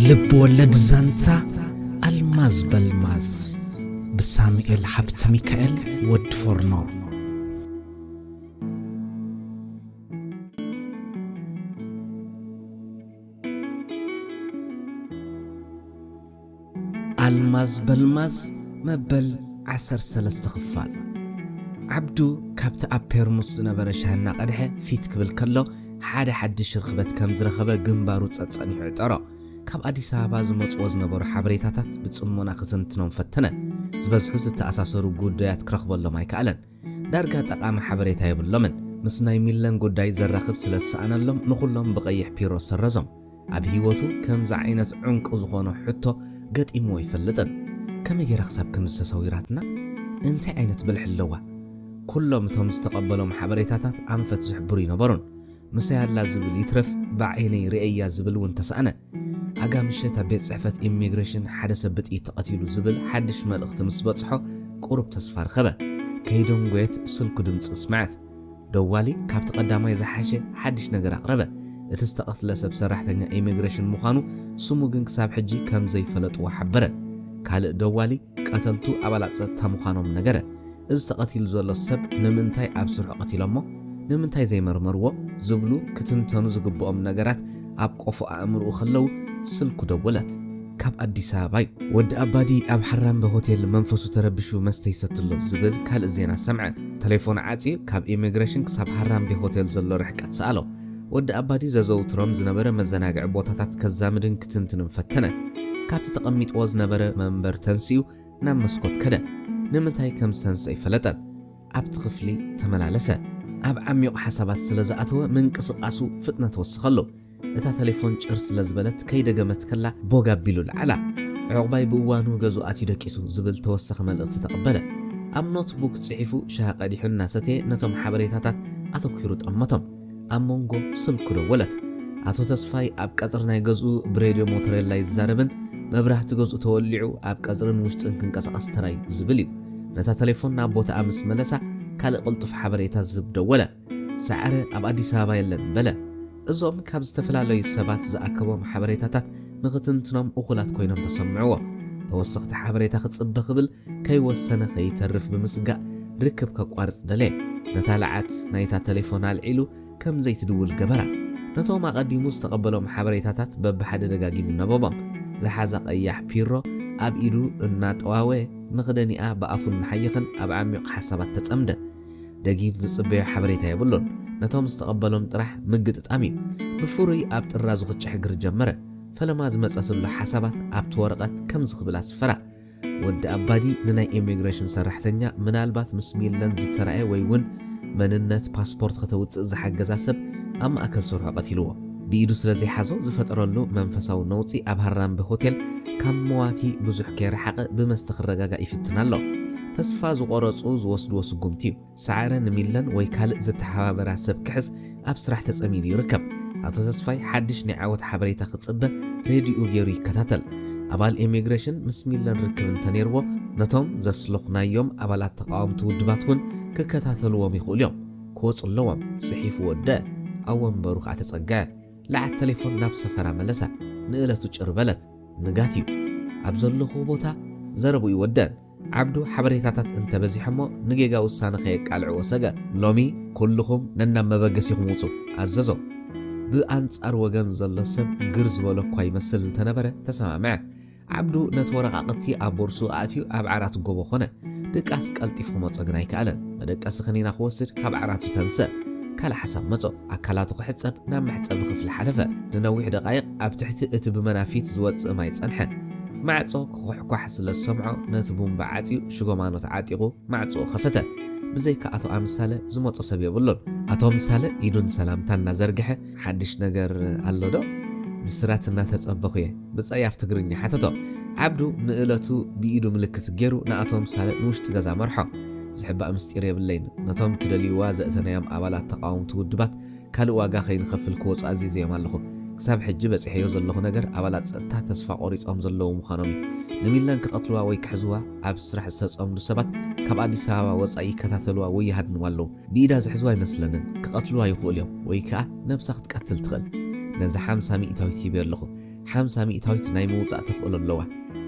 ልብ ወለድ ዛንታ ኣልማዝ በልማዝ ብሳሙኤል ሃብተ ሚካኤል ወዲ ፎርኖ። ኣልማዝ በልማዝ መበል ዓሰርተ ሰለስተ ክፋል። ዓብዱ ካብቲ ኣብ ፔርሙስ ዝነበረ ሻሂ እናቐድሐ ፊት ክብል ከሎ፣ ሓደ ሓድሽ ርኽበት ከም ዝረኸበ ግንባሩ ጸጸኒሑ ዕጠሮ። ካብ ኣዲስ ኣበባ ዝመጽዎ ዝነበሩ ሓበሬታታት ብጽሞና ክትንትኖም ፈተነ። ዝበዝሑ ዝተኣሳሰሩ ጉዳያት ክረኽበሎም ኣይከኣለን። ዳርጋ ጠቓሚ ሓበሬታ የብሎምን። ምስ ናይ ሚለን ጉዳይ ዘራኽብ ስለ ዝሰኣነሎም፣ ንኹሎም ብቐይሕ ፒሮ ሰረዞም። ኣብ ህይወቱ ከምዚ ዓይነት ዕንቁ ዝኾኖ ሕቶ ገጢምዎ ኣይፈልጥን። ከመይ ገይራ ክሳብ ክንድዚ ተሰዊራትና? እንታይ ዓይነት ብልሒ ኣለዋ? ኩሎም እቶም ዝተቐበሎም ሓበሬታታት ኣንፈት ዝሕብሩ ይነበሩን። ምሳይ ኣላ ዝብል ይትረፍ፣ ብዓይነይ ርእየያ ዝብል እውን ተሳእነ። ኣጋ ምሸት ኣብ ቤት ጽሕፈት ኢሚግሬሽን ሓደ ሰብ ብጥይት ተቐቲሉ ዝብል ሓድሽ መልእኽቲ ምስ በጽሖ፣ ቁሩብ ተስፋ ረኸበ። ከይደንጎየት ስልኩ ድምጺ ስምዐት። ደዋሊ ካብቲ ቀዳማይ ዝሓሸ ሓድሽ ነገር ኣቕረበ። እቲ ዝተቐትለ ሰብ ሰራሕተኛ ኢሚግሬሽን ምዃኑ፣ ስሙ ግን ክሳብ ሕጂ ከም ዘይፈለጥዎ ሓበረ። ካልእ ደዋሊ ቀተልቱ ኣባላት ጸጥታ ምዃኖም ነገረ። እዚ ተቐቲሉ ዘሎ ሰብ ንምንታይ ኣብ ስርሑ ቀቲሎሞ? ንምንታይ ዘይመርመርዎ? ዝብሉ ክትንተኑ ዝግብኦም ነገራት ኣብ ቆፎ ኣእምርኡ ከለዉ ስልኩ ደወለት። ካብ ኣዲስ ኣበባ እዩ። ወዲ ኣባዲ ኣብ ሃራምበ ሆቴል መንፈሱ ተረቢሹ መስተ ይሰቲ ኣሎ ዝብል ካልእ ዜና ሰምዐ። ተሌፎን ዓጽዩ ካብ ኢሚግሬሽን ክሳብ ሃራምቤ ሆቴል ዘሎ ርሕቀት ሰኣሎ። ወዲ ኣባዲ ዘዘውትሮም ዝነበረ መዘናግዒ ቦታታት ከዛምድን ክትንትንን ፈተነ። ካብቲ ተቐሚጥዎ ዝነበረ መንበር ተንሲኡ ናብ መስኮት ከደ። ንምንታይ ከም ዝተንስአ ኣይፈለጠን። ኣብቲ ክፍሊ ተመላለሰ። ኣብ ዓሚቕ ሓሳባት ስለ ዝኣተወ ምንቅስቓሱ ፍጥነት ወሰኸሉ። እታ ተሌፎን ጭር ስለ ዝበለት ከይደገመት ከላ ቦግ ኣቢሉ ለዓላ። ዕቑባይ ብእዋኑ ገዝኡ ኣትዩ ደቂሱ ዝብል ተወሳኺ መልእኽቲ ተቐበለ። ኣብ ኖትቡክ ጽሒፉ ሻሂ ቀዲሑ እናሰተየ ነቶም ሓበሬታታት ኣተኲሩ ጠመቶም። ኣብ መንጎ ስልኩ ደወለት። ኣቶ ተስፋይ ኣብ ቀጽሪ ናይ ገዝኡ ብሬድዮ ሞቶሬላ ይዛረብን መብራህቲ ገዝኡ ተወሊዑ ኣብ ቀጽርን ውሽጥን ክንቀሳቐስ ተራይ ዝብል እዩ። ነታ ተሌፎን ናብ ቦታኣ ምስ መለሳ ካልእ ቅልጡፍ ሓበሬታ ዝህብ ደወለ። ሰዓረ ኣብ ኣዲስ ኣበባ የለን በለ። እዞም ካብ ዝተፈላለዩ ሰባት ዝኣከቦም ሓበሬታታት ንኽትንትኖም እኹላት ኮይኖም ተሰምዕዎ። ተወሰኽቲ ሓበሬታ ክጽበ ክብል ከይወሰነ ከይተርፍ ብምስጋእ ርክብ ከቋርጽ ደለየ። ነታ ለዓት ናይታ ተሌፎን ኣልዒሉ ከም ዘይትድውል ገበራ። ነቶም ኣቐዲሙ ዝተቐበሎም ሓበሬታታት በብሓደ ደጋጊሙ ነበቦም። ዝሓዛ ቀያሕ ፒሮ ኣብ ኢዱ እናጠዋወየ መኽደኒኣ ብኣፉ እናሓየኸን ኣብ ዓሚቕ ሓሳባት ተጸምደ። ደጊም ዝጽበዮ ሓበሬታ የብሉን። ነቶም ዝተቐበሎም ጥራሕ ምግጥጣም እዩ። ብፍሩይ ኣብ ጥራዙ ክጭሕግር ጀመረ። ፈለማ ዝመጸትሉ ሓሳባት ኣብቲ ወረቐት ከምዚ ክብል ኣስፈራ። ወዲ ኣባዲ ንናይ ኢሚግሬሽን ሰራሕተኛ ምናልባት ምስ ሚለን ዝተራእየ ወይ እውን መንነት ፓስፖርት ከተውጽእ ዝሓገዛ ሰብ ኣብ ማእከል ስርሑ ቀቲልዎ። ብኢዱ ስለ ዘይሓዞ ዝፈጠረሉ መንፈሳዊ ነውጺ ኣብ ሃራምበ ሆቴል ካብ መዋቲ ብዙሕ ከይረሓቐ ብመስተ ክረጋጋእ ይፍትን ኣሎ። ተስፋ ዝቖረጹ ዝወስድዎ ስጉምቲ እዩ። ሰዓረ ንሚለን ወይ ካልእ ዝተሓባበራ ሰብ ክሕዝ ኣብ ስራሕ ተጸሚዱ ይርከብ። ኣቶ ተስፋይ ሓድሽ ናይ ዓወት ሓበሬታ ክጽበ ሬድዮኡ ገይሩ ይከታተል። ኣባል ኢሚግሬሽን ምስ ሚለን ርክብ እንተነይርዎ ነቶም ዘስለኹናዮም ኣባላት ተቓወምቲ ውድባት እውን ክከታተልዎም ይኽእሉ እዮም። ክወጹ ኣለዎም፣ ጽሒፉ ወደአ። ኣብ ወንበሩ ከኣ ተጸግዐ። ለዓት ተሌፎን ናብ ሰፈራ መለሳ። ንእለቱ ጭር በለት። ንጋት እዩ። ኣብ ዘለኹዎ ቦታ ዘረብኡ ይወደን። ዓብዱ ሓበሬታታት እንተበዚሖሞ ንጌጋ ውሳነ ከየቃልዕዎ ሰገ። ሎሚ ኩልኹም ነናብ መበገሲኹም ውጹ ኣዘዞ። ብኣንጻር ወገን ዘሎ ሰብ ግር ዝበሎ እኳ ይመስል እንተነበረ ተሰማምዐ። ዓብዱ ነቲ ወረቓቕቲ ኣብ ቦርሱ ኣእትዩ ኣብ ዓራት ጎቦ ኾነ። ድቃስ ቀልጢፉ ክመጾ ግን ኣይከኣለን። መደቀሲ ከኒና ክወስድ ካብ ዓራቱ ተንስእ። ካልእ ሓሳብ መጾ። ኣካላቱ ክሕጸብ ናብ መሕጸቢ ክፍሊ ሓለፈ። ንነዊሕ ደቓይቕ ኣብ ትሕቲ እቲ ብመናፊት ዝወጽእ ማይ ጸንሐ። ማዕጾ ክኹሕኳሕ ስለ ዝሰምዖ ነቲ ቡምባ ዓጽዩ ሽጎማኖ ተዓጢቑ ማዕጾኡ ከፈተ። ብዘይካ ኣቶ ኣምሳለ ዝመጾ ሰብ የብሉን። ኣቶ ኣምሳለ ኢዱን ሰላምታ እናዘርግሐ ሓድሽ ነገር ኣሎ ዶ? ብስራት እናተጸበኹ እየ። ብጸያፍ ትግርኛ ሓተቶ። ዓብዱ ንእለቱ ብኢዱ ምልክት ገይሩ ንኣቶ ኣምሳለ ንውሽጢ ገዛ መርሖ። ዝሕባእ ምስጢር የብለይን። ነቶም ክደልይዋ ዘእተናዮም ኣባላት ተቓወምቲ ውድባት ካልእ ዋጋ ከይንኸፍል ክወጹ ኣዚዘዮም ኣለኹ። ክሳብ ሕጂ በጺሐዮ ዘለኹ ነገር ኣባላት ጸጥታ ተስፋ ቆሪጾም ዘለዉ ምዃኖም እዩ። ንሚለን ክቐትልዋ ወይ ክሕዝዋ ኣብ ስራሕ ዝተጸምዱ ሰባት ካብ ኣዲስ ኣበባ ወጻኢ ይከታተልዋ ወይ ይሃድንዋ ኣለዉ። ብኢዳ ዝሕዝዋ ኣይመስለንን። ክቐትልዋ ይኽእሉ እዮም ወይ ከኣ ነብሳ ክትቀትል ትኽእል። ነዚ ሓምሳ ሚእታዊት ሂበዮ ኣለኹ። ሓምሳ ሚእታዊት ናይ ምውጻእ ተኽእሎ ኣለዋ።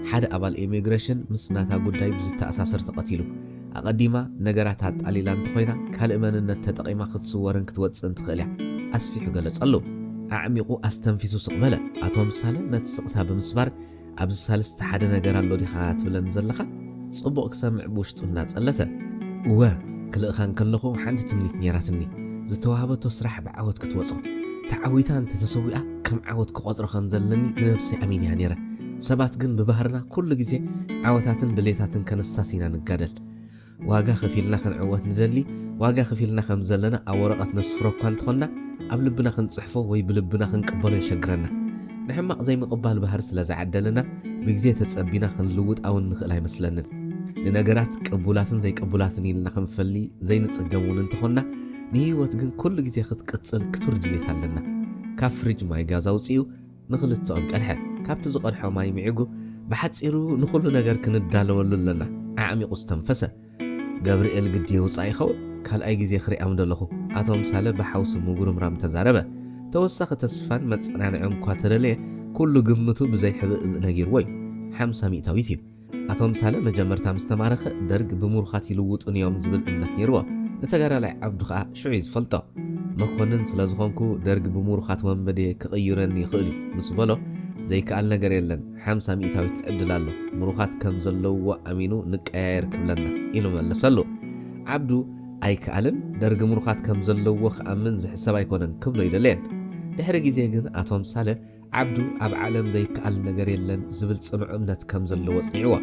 ሓደ ኣባል ኢሚግሬሽን ምስ ናታ ጉዳይ ብዝተኣሳሰር ተቐቲሉ። ኣቐዲማ ነገራት ኣጣሊላ እንተኾይና፣ ካልእ መንነት ተጠቒማ ክትስወርን ክትወጽእን ትኽእል እያ። ኣስፊሑ ገለጸሉ። ኣዕሚቑ ኣስተንፊሱ ስቕ በለ። ኣቶ ምሳለ ነቲ ስቕታ ብምስባር፣ "ኣብዚ ሳልስቲ ሓደ ነገር ኣሎ ዲኻ ትብለኒ ዘለኻ?" ጽቡቕ ክሰምዕ ብውሽጡ እናጸለተ። "እወ፣ ክልእኻ እንከለኹ ሓንቲ ትምኒት ነይራትኒ። ዝተዋህበቶ ስራሕ ብዓወት ክትወጾ። ተዓዊታ እንተተሰዊኣ ከም ዓወት ክቖጽሮ ከም ዘለኒ ንነብሰይ ኣሚንያ ነይረ። ሰባት ግን ብባህርና ኩሉ ግዜ ዓወታትን ድሌታትን ከነሳስ ኢና ንጋደል። ዋጋ ከፊልና ክንዕወት ንደሊ፣ ዋጋ ከፊልና ከም ዘለና ኣብ ወረቐት ነስፍሮ እኳ እንተኾንና፣ ኣብ ልብና ክንጽሕፎ ወይ ብልብና ክንቅበሎ የሸግረና። ንሕማቕ ዘይምቕባል ባህሪ ስለ ዝዓደለና፣ ብግዜ ተጸቢና ክንልውጣ እውን ንኽእል ኣይመስለንን። ንነገራት ቅቡላትን ዘይቅቡላትን ኢልና ክንፈሊ ዘይንጽገም እውን እንተኾንና፣ ንህይወት ግን ኩሉ ግዜ ክትቅጽል ክቱር ድሌት ኣለና." ካብ ፍሪጅ ማይ ጋዝ ኣውጺኡ ንኽልተኦም ቀድሐ። ካብቲ ዝቐድሖ ማይ ምዒጉ፣ "ብሓጺሩ ንኹሉ ነገር ክንዳለወሉ ኣለና።" ኣዕሚቑ ዝተንፈሰ። "ገብርኤል ግዲ የውጻእ ይኸውን? ካልኣይ ግዜ ክሪኣም ደለኹ።" ኣቶ ምሳለ ብሓውሲ ምጉርምራም ተዛረበ። ተወሳኺ ተስፋን መጸናንዕን እኳ ተደለየ፣ ኩሉ ግምቱ ብዘይ ሕብእብእ ነጊርዎ እዩ። ሓምሳ ሚእታዊት እዩ። ኣቶ ምሳለ መጀመርታ ምስ ተማረኸ፣ ደርግ ብምሩኻት ይልውጡን እዮም ዝብል እምነት ነይርዎ። ንተጋዳላይ ዓብዱ ኸኣ ሽዑ እዩ ዝፈልጦ። "መኮንን ስለ ዝኾንኩ፣ ደርግ ብምሩኻት ወንበዴ ክቕይረኒ ይኽእል እዩ" ምስ በሎ፣ "ዘይከኣል ነገር የለን፣ ሓምሳ ሚእታዊት ዕድል ኣሎ፣ ምሩኻት ከም ዘለውዎ ኣሚኑ ንቀያየር ክብለና" ኢሉ መለሰሉ። ዓብዱ፣ "ኣይከኣልን፣ ደርግ ምሩኻት ከም ዘለውዎ ክኣምን ዝሕሰብ ኣይኮነን" ክብሎ ይደለየን። ድሕሪ ግዜ ግን ኣቶ ምሳለ፣ ዓብዱ "ኣብ ዓለም ዘይከኣል ነገር የለን" ዝብል ጽኑዕ እምነት ከም ዘለዎ ጽኒዕዎ።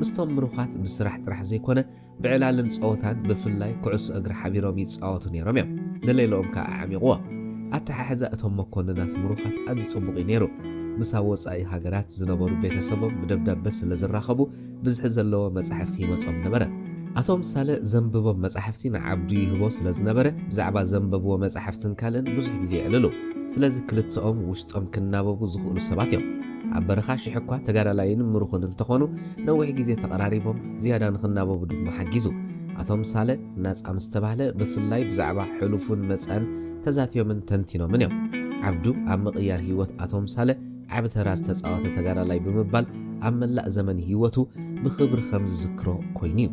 ምስቶም ምሩኻት ብስራሕ ጥራሕ ዘይኮነ፣ ብዕላልን ጸወታን፣ ብፍላይ ኩዕሶ እግሪ ሓቢሮም ይጻወቱ ነይሮም እዮም። ንሌላኦም ከኣ ኣዕሚቕዎ። ኣተሓሕዛ እቶም መኮንናት ምሩኻት ኣዝዩ ጽቡቕ እዩ ነይሩ። ምስ ኣብ ወጻኢ ሃገራት ዝነበሩ ቤተሰቦም ብደብዳበ ስለ ዝራኸቡ፣ ብዝሒ ዘለዎ መጻሕፍቲ ይመጾም ነበረ። ኣቶ ምሳለ ዘንብቦም መጻሕፍቲ ንዓብዱ ይህቦ ስለ ዝነበረ፣ ብዛዕባ ዘንበብዎ መጻሕፍትን ካልእን ብዙሕ ግዜ የዕልሉ። ስለዚ ክልተኦም ውሽጦም ክናበቡ ዝኽእሉ ሰባት እዮም። ኣብ በረኻ ሽሕ እኳ ተጋዳላይን ምሩኽን እንተኾኑ፣ ነዊሕ ግዜ ተቐራሪቦም ዝያዳ ንኽናበቡ ድማ ሓጊዙ። ኣቶ ምሳለ ናጻ ምስ ተባህለ፣ ብፍላይ ብዛዕባ ሕሉፉን መጻእን ተዛትዮምን ተንቲኖምን እዮም። ዓብዱ ኣብ ምቕያር ህይወት ኣቶ ምሳለ ዓቢ ተራ ዝተጻወተ ተጋዳላይ ብምባል፣ ኣብ መላእ ዘመን ህይወቱ ብኽብሪ ከም ዝዝክሮ ኮይኑ እዩ።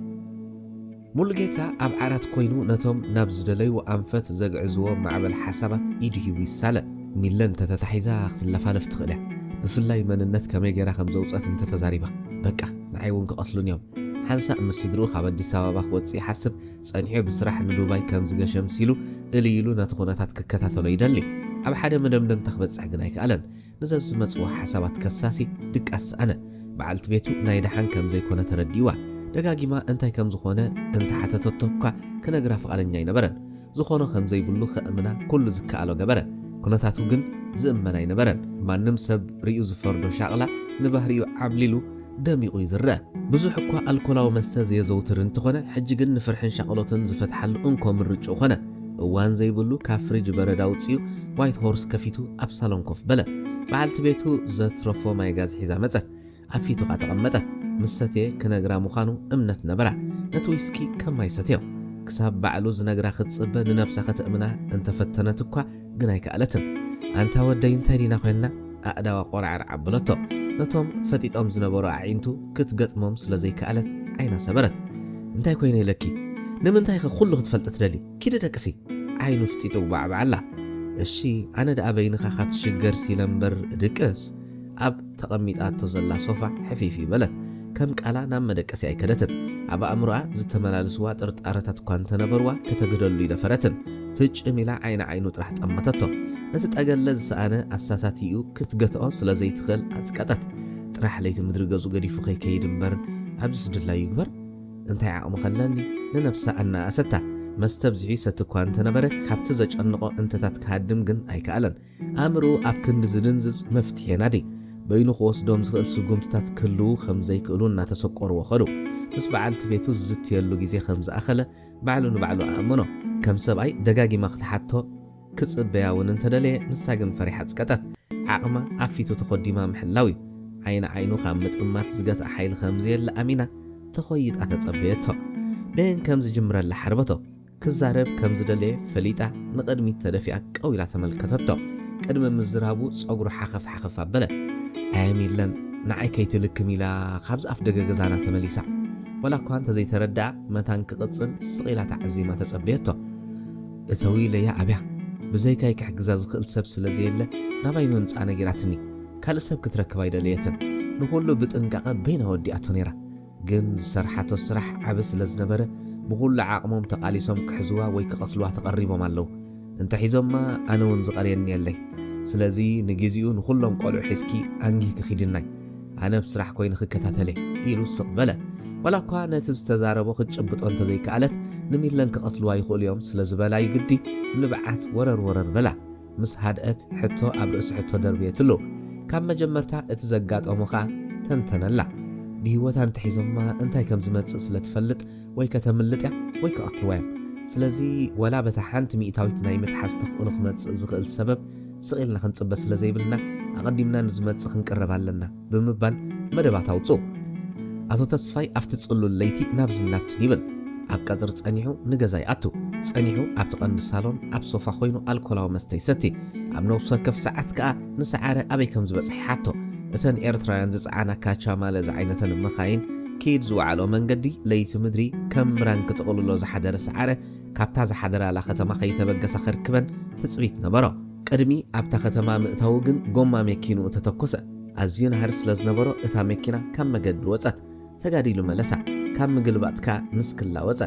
ሙሉጌታ ኣብ ዓራት ኮይኑ ነቶም ናብ ዝደለይዎ ኣንፈት ዘግዕዝዎ ማዕበል ሓሳባት ኢዱ ሂቡ ይሳለ። ሚለ እንተተታሒዛ ክትለፋለፍ ትኽእል እያ። ብፍላይ መንነት ከመይ ገይራ ከም ዘውጸት እንተተዛሪባ፣ በቃ፣ ንዓይ እውን ክቐትሉኒ እዮም። ሓንሳእ ምስ ስድርኡ ካብ ኣዲስ ኣበባ ክወጽእ ይሓስብ፣ ጸኒሑ ብስራሕ ንዱባይ ከም ዝገሸ ምሲሉ፣ እልይ ኢሉ ነቲ ኩነታት ክከታተሎ ይደሊ። ኣብ ሓደ መደምደምታ ክበጽሕ ግን ኣይከኣለን። ንዘዝመጽዎ ሓሳባት ከሳሲ ድቃስ ሰኣነ። በዓልቲ ቤቱ ናይ ደሓን ከም ዘይኮነ ተረዲእዋ። ደጋጊማ እንታይ ከም ዝኾነ እንተሓተተቶ እኳ ክነግራ ፍቓደኛ ኣይነበረን። ዝኾኖ ከም ዘይብሉ ከእምና ኩሉ ዝከኣሎ ገበረ። ኩነታቱ ግን ዝእመን ኣይነበረን። ማንም ሰብ ርእዩ ዝፈርዶ ሻቕላ ንባህሪኡ ዓብሊሉ ደሚቑ እዩ ዝረአ። ብዙሕ እኳ ኣልኮላዊ መስተ ዘየዘውትር እንተኾነ፣ ሕጂ ግን ንፍርሕን ሻቕሎትን ዝፈትሓሉ እንኮ ምርጭኡ ኾነ። እዋን ዘይብሉ ካብ ፍሪጅ በረድ ኣውጺኡ ዋይት ሆርስ ከፊቱ ኣብ ሳሎን ኮፍ በለ። በዓልቲ ቤቱ ዘትረፎ ማይ ጋዝ ሒዛ መጸት። ኣብ ፊቱ ኸኣ ተቐመጠት። ምስ ሰተየ ክነግራ ምዃኑ እምነት ነበራ። ነቲ ዊስኪ ከም ማይ ሰተዮ። ክሳብ ባዕሉ ዝነግራ ክትጽበ ንነብሳ ከተእምና እንተፈተነት እኳ ግን ኣይከኣለትን። ኣንታ ወደይ እንታይ ዲና ኮይንና? ኣእዳዋ ቆርዓር ዓበለቶ። ነቶም ፈጢጦም ዝነበሩ ኣዒንቱ ክትገጥሞም ስለ ዘይከኣለት ዓይና ሰበረት። እንታይ ኮይነ ኢለኪ? ንምንታይኸ ኩሉ ክትፈልጢ ትደሊ? ኪዲ ደቅሲ። ዓይኑ ፍጢጡ ባዕባዕላ። እሺ፣ ኣነ ደኣ በይንኻ ካብ ትሽገር ሲለ እምበር ድቅስ። ኣብ ተቐሚጣቶ ዘላ ሶፋ ሕፊፍ ይበለት። ከም ቃላ ናብ መደቀሲ ኣይከደትን። ኣብ ኣእምሮኣ ዝተመላለስዋ ጥርጣረታት እኳ እንተነበርዋ ከተግህደሉ ይደፈረትን። ፍጭም ኢላ ዓይኒ ዓይኑ ጥራሕ ጠመተቶ። ነቲ ጠገለ ዝሰኣነ ኣሳታቲኡ ክትገትኦ ስለ ዘይትኽእል ኣጽቀጠት። ጥራሕ ለይቲ ምድሪ ገጹ ገዲፉ ከይከይድ እምበር ኣብዚስ ድላዩ ይግበር። እንታይ ዓቕሚ ከለኒ? ንነብሳ ኣነኣእሰታ። መስተ ኣብዚሑ ይሰቲ እኳ እንተነበረ፣ ካብቲ ዘጨንቖ እንተታት ክሃድም ግን ኣይከኣለን። ኣእምሮኡ ኣብ ክንዲ ዝድንዝዝ መፍትሒ የናዲ። በይኑ ክወስዶም ዝኽእል ስጉምትታት ክህልዉ ከም ዘይክእሉ እናተሰቆርዎ ኸዱ። ምስ በዓልቲ ቤቱ ዝዝትየሉ ግዜ ከም ዝኣኸለ ባዕሉ ንባዕሉ ኣእመኖ። ከም ሰብኣይ ደጋጊማ ክትሓቶ ክጽበያ እውን እንተደለየ፣ ንሳ ግን ፈሪሓ ጽቀጠት። ዓቕማ ኣብ ፊቱ ተኾዲማ ምሕላው እዩ። ዓይኒ ዓይኑ ካብ ምጥማት ዝገትኣ ሓይሊ ከም ዘየለ ኣሚና ተኾይጣ ተጸበየቶ። በየን ከም ዝጅምረላ ሓርበቶ። ክዛረብ ከም ዝደለየ ፈሊጣ ንቕድሚት ተደፊኣ ቀው ኢላ ተመልከተቶ። ቅድሚ ምዝራቡ ጸጉሩ ሓኸፍ ሓኸፍ ኣበለ። ኣየሚለን ንዓይ ከይትልክም ኢላ ካብዚ ኣፍ ደገ ገዛና ተመሊሳ። ዋላ እኳ እንተዘይተረድኣ መታን ክቕጽል ስቕ ኢላ ተዓዚማ ተጸበየቶ። እተዊ ኢለያ ኣብያ። ብዘይካይ ክሕግዛ ዝኽእል ሰብ ስለ ዘየለ ናባይ ምምጻእ ነጊራትኒ። ካልእ ሰብ ክትረክብ ኣይደለየትን። ንኹሉ ብጥንቃቐ በይና ወዲኣቶ ነይራ። ግን ዝሰርሓቶ ስራሕ ዓቢ ስለ ዝነበረ ብኹሉ ዓቕሞም ተቓሊሶም ክሕዝዋ ወይ ክቐትልዋ ተቐሪቦም ኣለዉ። እንተሒዞማ ኣነ እውን ዝቐርየኒ የለይ። ስለዚ ንግዜኡ ንኹሎም ቆልዑ ሒዝኪ ኣንጊህኪ ኺድናይ። ኣነ ብስራሕ ኮይነ ክከታተለ ኢሉ ስቕ በለ። ዋላ እኳ ነቲ ዝተዛረቦ ክትጭብጦ እንተዘይከኣለት ንሚለን ክቐትልዋ ይኽእሉ እዮም ስለ ዝበላዩ ግዲ ንብዓት ወረር ወረር በላ። ምስ ሃድአት ሕቶ ኣብ ርእሲ ሕቶ ደርብየትሉ። ካብ መጀመርታ እቲ ዘጋጠሞ ኸኣ ተንተነላ። ብህይወታ እንተሒዞማ እንታይ ከም ዝመጽእ ስለ ትፈልጥ ወይ ከተምልጥ እያ ወይ ክቐትልዋ እዮም። ስለዚ ወላ በታ ሓንቲ ሚእታዊት ናይ ምትሓዝ ተኽእሎ ክመጽእ ዝኽእል ሰበብ ስቕ ኢልና ክንጽበ ስለ ዘይብልና ኣቐዲምና ንዝመጽእ ክንቅረብ ኣለና ብምባል መደባት ኣውጽኡ። ኣቶ ተስፋይ ኣብቲ ጽሉል ለይቲ ናብዝን ናብትን ይብል። ኣብ ቀጽሪ ጸኒሑ ንገዛ ይኣቱ። ጸኒሑ ኣብቲ ቀንዲ ሳሎን ኣብ ሶፋ ኮይኑ ኣልኮላዊ መስተ ይሰቲ። ኣብ ነብሲ ወከፍ ሰዓት ከኣ ንሰዓረ ኣበይ ከም ዝበጽሐ ይሓቶ። እተን ኤርትራውያን ዝጸዓና ካቻማለ ዝዓይነተን መኻይን ክይድ ዝወዓልኦ መንገዲ ለይቲ ምድሪ ከም ምራን ክጥቕልሎ ዝሓደረ ሰዓረ ካብታ ዝሓደራላ ከተማ ከይተበገሰ ከርክበን ትጽቢት ነበሮ። ቅድሚ ኣብታ ከተማ ምእታዉ ግን ጎማ መኪንኡ ተተኮሰ። ኣዝዩ ናህሪ ስለ ዝነበሮ እታ መኪና ካብ መገዲ ወጸት። ተጋዲሉ መለሳ። ካብ ምግልባጥካ ንስክላ ወጸ።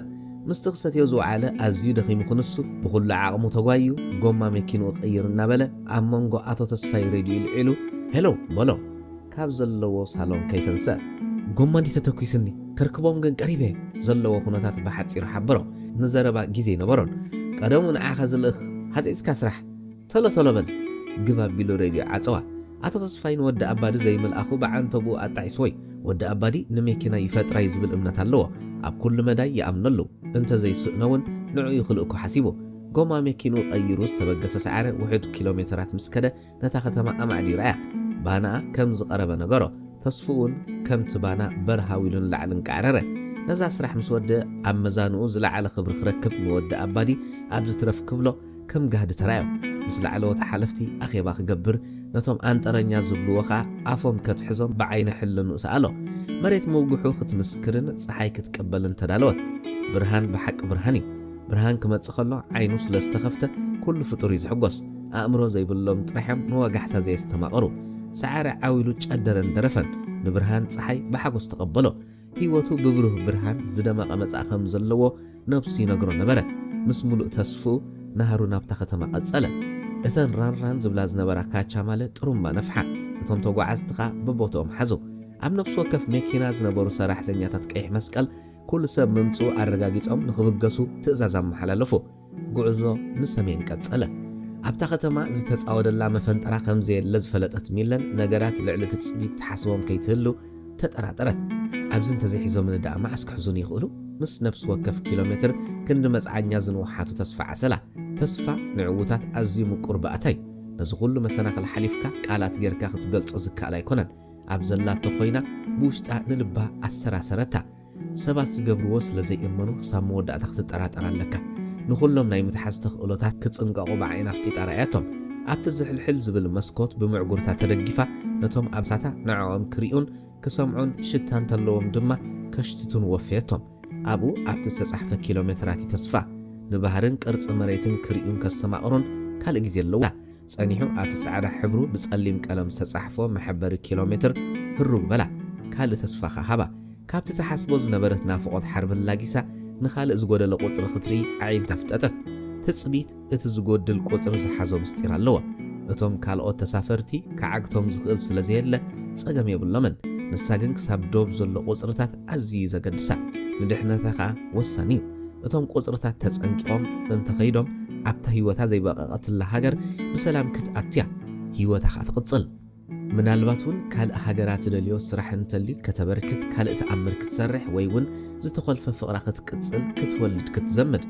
ምስቲ ክሰትዮ ዝወዓለ ኣዝዩ ደኺሙ ክንሱ ብኹሉ ዓቕሙ ተጓዩ ጎማ መኪንኡ ቀይር እናበለ ኣብ መንጎ ኣቶ ተስፋይ ሬድዮ ልዒሉ ሄሎ በሎ። ካብ ዘለዎ ሳሎን ከይተንሰ ጎማ እንዲ ተተኲስኒ ከርክቦም ግን ቀሪበ ዘለዎ ኩነታት ብሓጺሩ ሓበሮ። ንዘረባ ግዜ ይነበሮን። ቀደሙ ንዓኻ ዝልእኽ ሃጺጽካ ስራሕ ቶሎ ቶሎ በል ግብ ኣቢሉ ሬድዮ ዓጸዋ። ኣቶ ተስፋይ ንወዲ ኣባዲ ዘይምልኣኹ ብዓንተብኡ ኣጣዒስዎይ። ወዲ ኣባዲ ንመኪና ይፈጥራ እዩ ዝብል እምነት ኣለዎ። ኣብ ኩሉ መዳይ ይኣምነሉ። እንተዘይስእኖ እውን ንዕኡ ክልእኮ ሓሲቡ። ጎማ መኪንኡ ቀይሩ ዝተበገሰ ሰዓረ ውሑድ ኪሎ ሜተራት ምስ ከደ ነታ ከተማ ኣማዕዲሩ ኣያ። ባናኣ ከም ዝቐረበ ነገሮ። ተስፍኡን ከምቲ ባና በርሃዊሉን ላዕልን ቀዕረረ። ነዛ ስራሕ ምስ ወደ ኣብ መዛንኡ ዝለዓለ ክብሪ ክረክብ ንወዲ ኣባዲ ኣብዚ ትረፍ ክብሎ ከም ጋህዲ ተራዮ። ምስ ላዕለዎት ሓለፍቲ ኣኼባ ክገብር ነቶም ኣንጠረኛ ዝብልዎ ኸኣ ኣፎም ከትሕዞም ብዓይነ ሕልንኡ ሰኣሎ። መሬት ምውግሑ ክትምስክርን ጸሓይ ክትቅበልን ተዳለወት። ብርሃን ብሓቂ ብርሃን እዩ። ብርሃን ክመጽእ ከሎ ዓይኑ ስለ ዝተኸፍተ ኩሉ ፍጡር እዩ ዝሕጎስ። ኣእምሮ ዘይብሎም ጥራሕዮም ንወጋሕታ ዘየስተማቕሩ። ሰዓረ ዓው ኢሉ ጨደረን ደረፈን። ንብርሃን ጸሓይ ብሓጎስ ተቐበሎ። ህይወቱ ብብሩህ ብርሃን ዝደመቐ መጻኢ ከም ዘለዎ ነብሱ ይነግሮ ነበረ። ምስ ምሉእ ተስፍኡ ናህሩ ናብታ ከተማ ቀጸለ። እተን ራንራን ዝብላ ዝነበራ ካቻማለ ጥሩምባ ነፍሓ። እቶም ተጓዓዝቲ ኸኣ ብቦትኦም ሓዙ። ኣብ ነፍሲ ወከፍ መኪና ዝነበሩ ሰራሕተኛታት ቀይሕ መስቀል ኩሉ ሰብ ምምጽኡ ኣረጋጊጾም ንኽብገሱ ትእዛዝ ኣመሓላለፉ። ጉዕዞ ንሰሜን ቀጸለ። ኣብታ ከተማ ዝተጻወደላ መፈንጠራ ከም ዘየለ ዝፈለጠት ሚለን ነገራት ልዕሊ ትጽቢት ትሓስቦም ከይትህሉ ተጠራጠረት። ኣብዚ እንተዘይሒዞምኒ ደኣ መዓስ ክሕዙኒ ይኽእሉ? ምስ ነፍሲ ወከፍ ኪሎ ሜትር ክንዲ መጽዓኛ ዝንውሓቱ ተስፋ ዓሰላ። ተስፋ ንዕዉታት ኣዝዩ ምቁር ባእታይ። ነዚ ኩሉ መሰናኽል ሓሊፍካ ቃላት ጌርካ ክትገልጾ ዝከኣል ኣይኮነን። ኣብ ዘላቶ ኮይና ብውሽጣ ንልባ ኣሰራሰረታ። ሰባት ዝገብርዎ ስለ ዘይእመኑ ክሳብ መወዳእታ ክትጠራጠር ኣለካ። ንኹሎም ናይ ምትሓዝ ተኽእሎታት ክጽንቀቑ ብዓይና ኣፍጢጣ ረኣያቶም። ኣብቲ ዝሕልሕል ዝብል መስኮት ብምዕጉርታ ተደጊፋ ነቶም ኣብሳታ ንዕኦም ክሪኡን ክሰምዑን ሽታ እንተለዎም ድማ ከሽትቱን ወፈየቶም። ኣብኡ ኣብቲ ዝተጻሕፈ ኪሎ ሜትራት እዩ ተስፋ። ንባህርን ቅርጺ መሬትን ክሪኡን ከስተማቕሩን ካልእ ግዜ ኣለዎ። ጸኒሑ ኣብቲ ጻዕዳ ሕብሩ ብጸሊም ቀለም ዝተጻሕፎ መሐበሪ ኪሎ ሜትር ህሩግ በላ። ካልእ ተስፋ ከኣ ሃባ። ካብቲ ትሓስቦ ዝነበረት ናፍቖት ሓርቢ ላጊሳ ንኻልእ ዝጎደለ ቁጽሪ ክትርኢ ኣዒንታ ፍጠጠት። ትጽቢት እቲ ዝጎድል ቁጽሪ ዝሓዞ ምስጢር ኣለዎ። እቶም ካልኦት ተሳፈርቲ ክዓግቶም ዝኽእል ስለ ዘየለ ጸገም የብሎምን። ንሳ ግን ክሳብ ዶብ ዘሎ ቁጽርታት ኣዝዩ እዩ ዘገድሳ። ንድሕነታ ከኣ ወሳኒ እዩ። እቶም ቁጽርታት ተጸንቂቖም እንተኸይዶም ኣብታ ህይወታ ዘይበቐቐትላ ሃገር ብሰላም ክትኣቱ እያ። ህይወታ ከኣ ትቕጽል። ምናልባት እውን ካልእ ሃገራ ትደልዮ ስራሕ እንተልዩ ከተበርክት፣ ካልእ ተኣምር ክትሰርሕ ወይ እውን ዝተኾልፈ ፍቕራ ክትቅጽል፣ ክትወልድ ክትዘምድ፣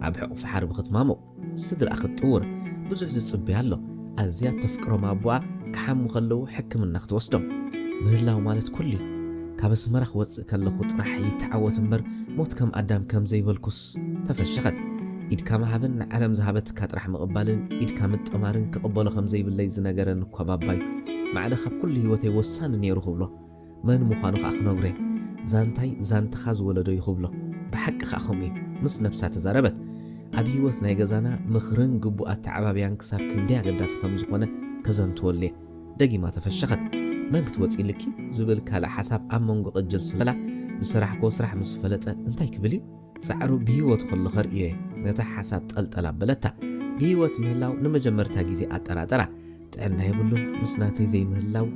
ኣብ ሕቑፊ ሓርቢ ክትማሙቕ፣ ስድራኣ ክትጥውር ብዙሕ ዝጽበያ ኣሎ። ኣዝያ ተፍቅሮም ኣቦኣ ክሓሙ ከለዉ ሕክምና ክትወስዶም። ምህላው ማለት ኩሉ እዩ። ካብ ኣስመራ ክወጽእ ከለኹ ጥራሕ ይተዓወት እምበር ሞት ከም ኣዳም ከም ዘይበልኩስ ተፈሸኸት። ኢድካ ምሃብን ንዓለም ዝሃበትካ ጥራሕ ምቕባልን ኢድካ ምጥማርን ክቕበሎ ከም ዘይብለይ ዝነገረኒ እኳ ባባዩ። ማዕረ ካብ ኩሉ ህይወተይ ወሳኒ ነይሩ ክብሎ፣ መን ምዃኑ ከኣ ክነግሮ እየ። ዛንታይ ዛንትኻ ዝወለዶ እዩ ክብሎ። ብሓቂ ከኣ ከምኡ እዩ፣ ምስ ነብሳ ተዛረበት። ኣብ ህይወት ናይ ገዛና ምኽርን ግቡእ ኣተዓባብያን ክሳብ ክንደይ ኣገዳሲ ከም ዝኾነ ከዘንትወሉ እየ። ደጊማ ተፈሸኸት። መን ክትወጺ ኢልኪ ዝብል ካልእ ሓሳብ ኣብ መንጎ ቅጅል ስለላ፣ ዝሰራሕክዎ ስራሕ ምስ ፈለጠ እንታይ ክብል እዩ? ጻዕሩ ብህይወት ከሎ ከርእዮ እየ። ነታ ሓሳብ ጠልጠል ኣበለታ። ብህይወት ምህላው ንመጀመርታ ግዜ ኣጠራጠራ። ጥዕና የብሉን፣ ምስ ናተይ ዘይምህላው።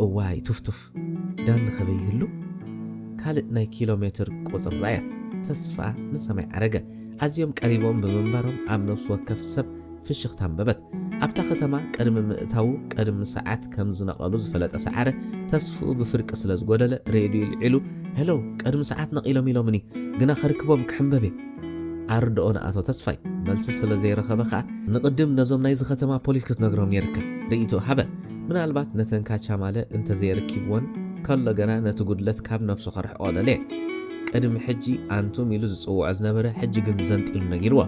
እዋይ ቱፍቱፍ፣ ዳኒ ከበይ ይህሉ? ካልእ ናይ ኪሎ ሜትር ቁጽሪ ረኣየት። ተስፋ ንሰማይ ዓረገ። ኣዝዮም ቀሪቦም ብምንባሮም ኣብ ነፍሲ ወከፍ ሰብ ፍሽኽታ ኣንበበት። ኣብታ ከተማ ቅድሚ ምእታዉ ቅድሚ ሰዓት ከም ዝነቐሉ ዝፈለጠ ሰዓረ፣ ተስፍኡ ብፍርቂ ስለ ዝጎደለ ሬድዮ ኣልዒሉ፣ "ሄሎ፣ ቅድሚ ሰዓት ነቒሎም ኢሎምኒ፣ ግና ከርክቦም ክሕምበብ እየ።" ኣርድኦ ንኣቶ ተስፋይ። መልሲ ስለ ዘይረኸበ ከኣ፣ "ንቕድም ነዞም ናይዚ ከተማ ፖሊስ ክትነግሮም ነይርካ።" ርእይቶ ሃበ። ምናልባት ነተን ካቻማለ እንተዘየርኪብወን ከሎ ገና ነቲ ጉድለት ካብ ነብሱ ከርሕቆ ደልየ። ቅድሚ ሕጂ ኣንቱም ኢሉ ዝጽውዖ ዝነበረ፣ ሕጂ ግን ዘንጢሉ ነጊርዎ።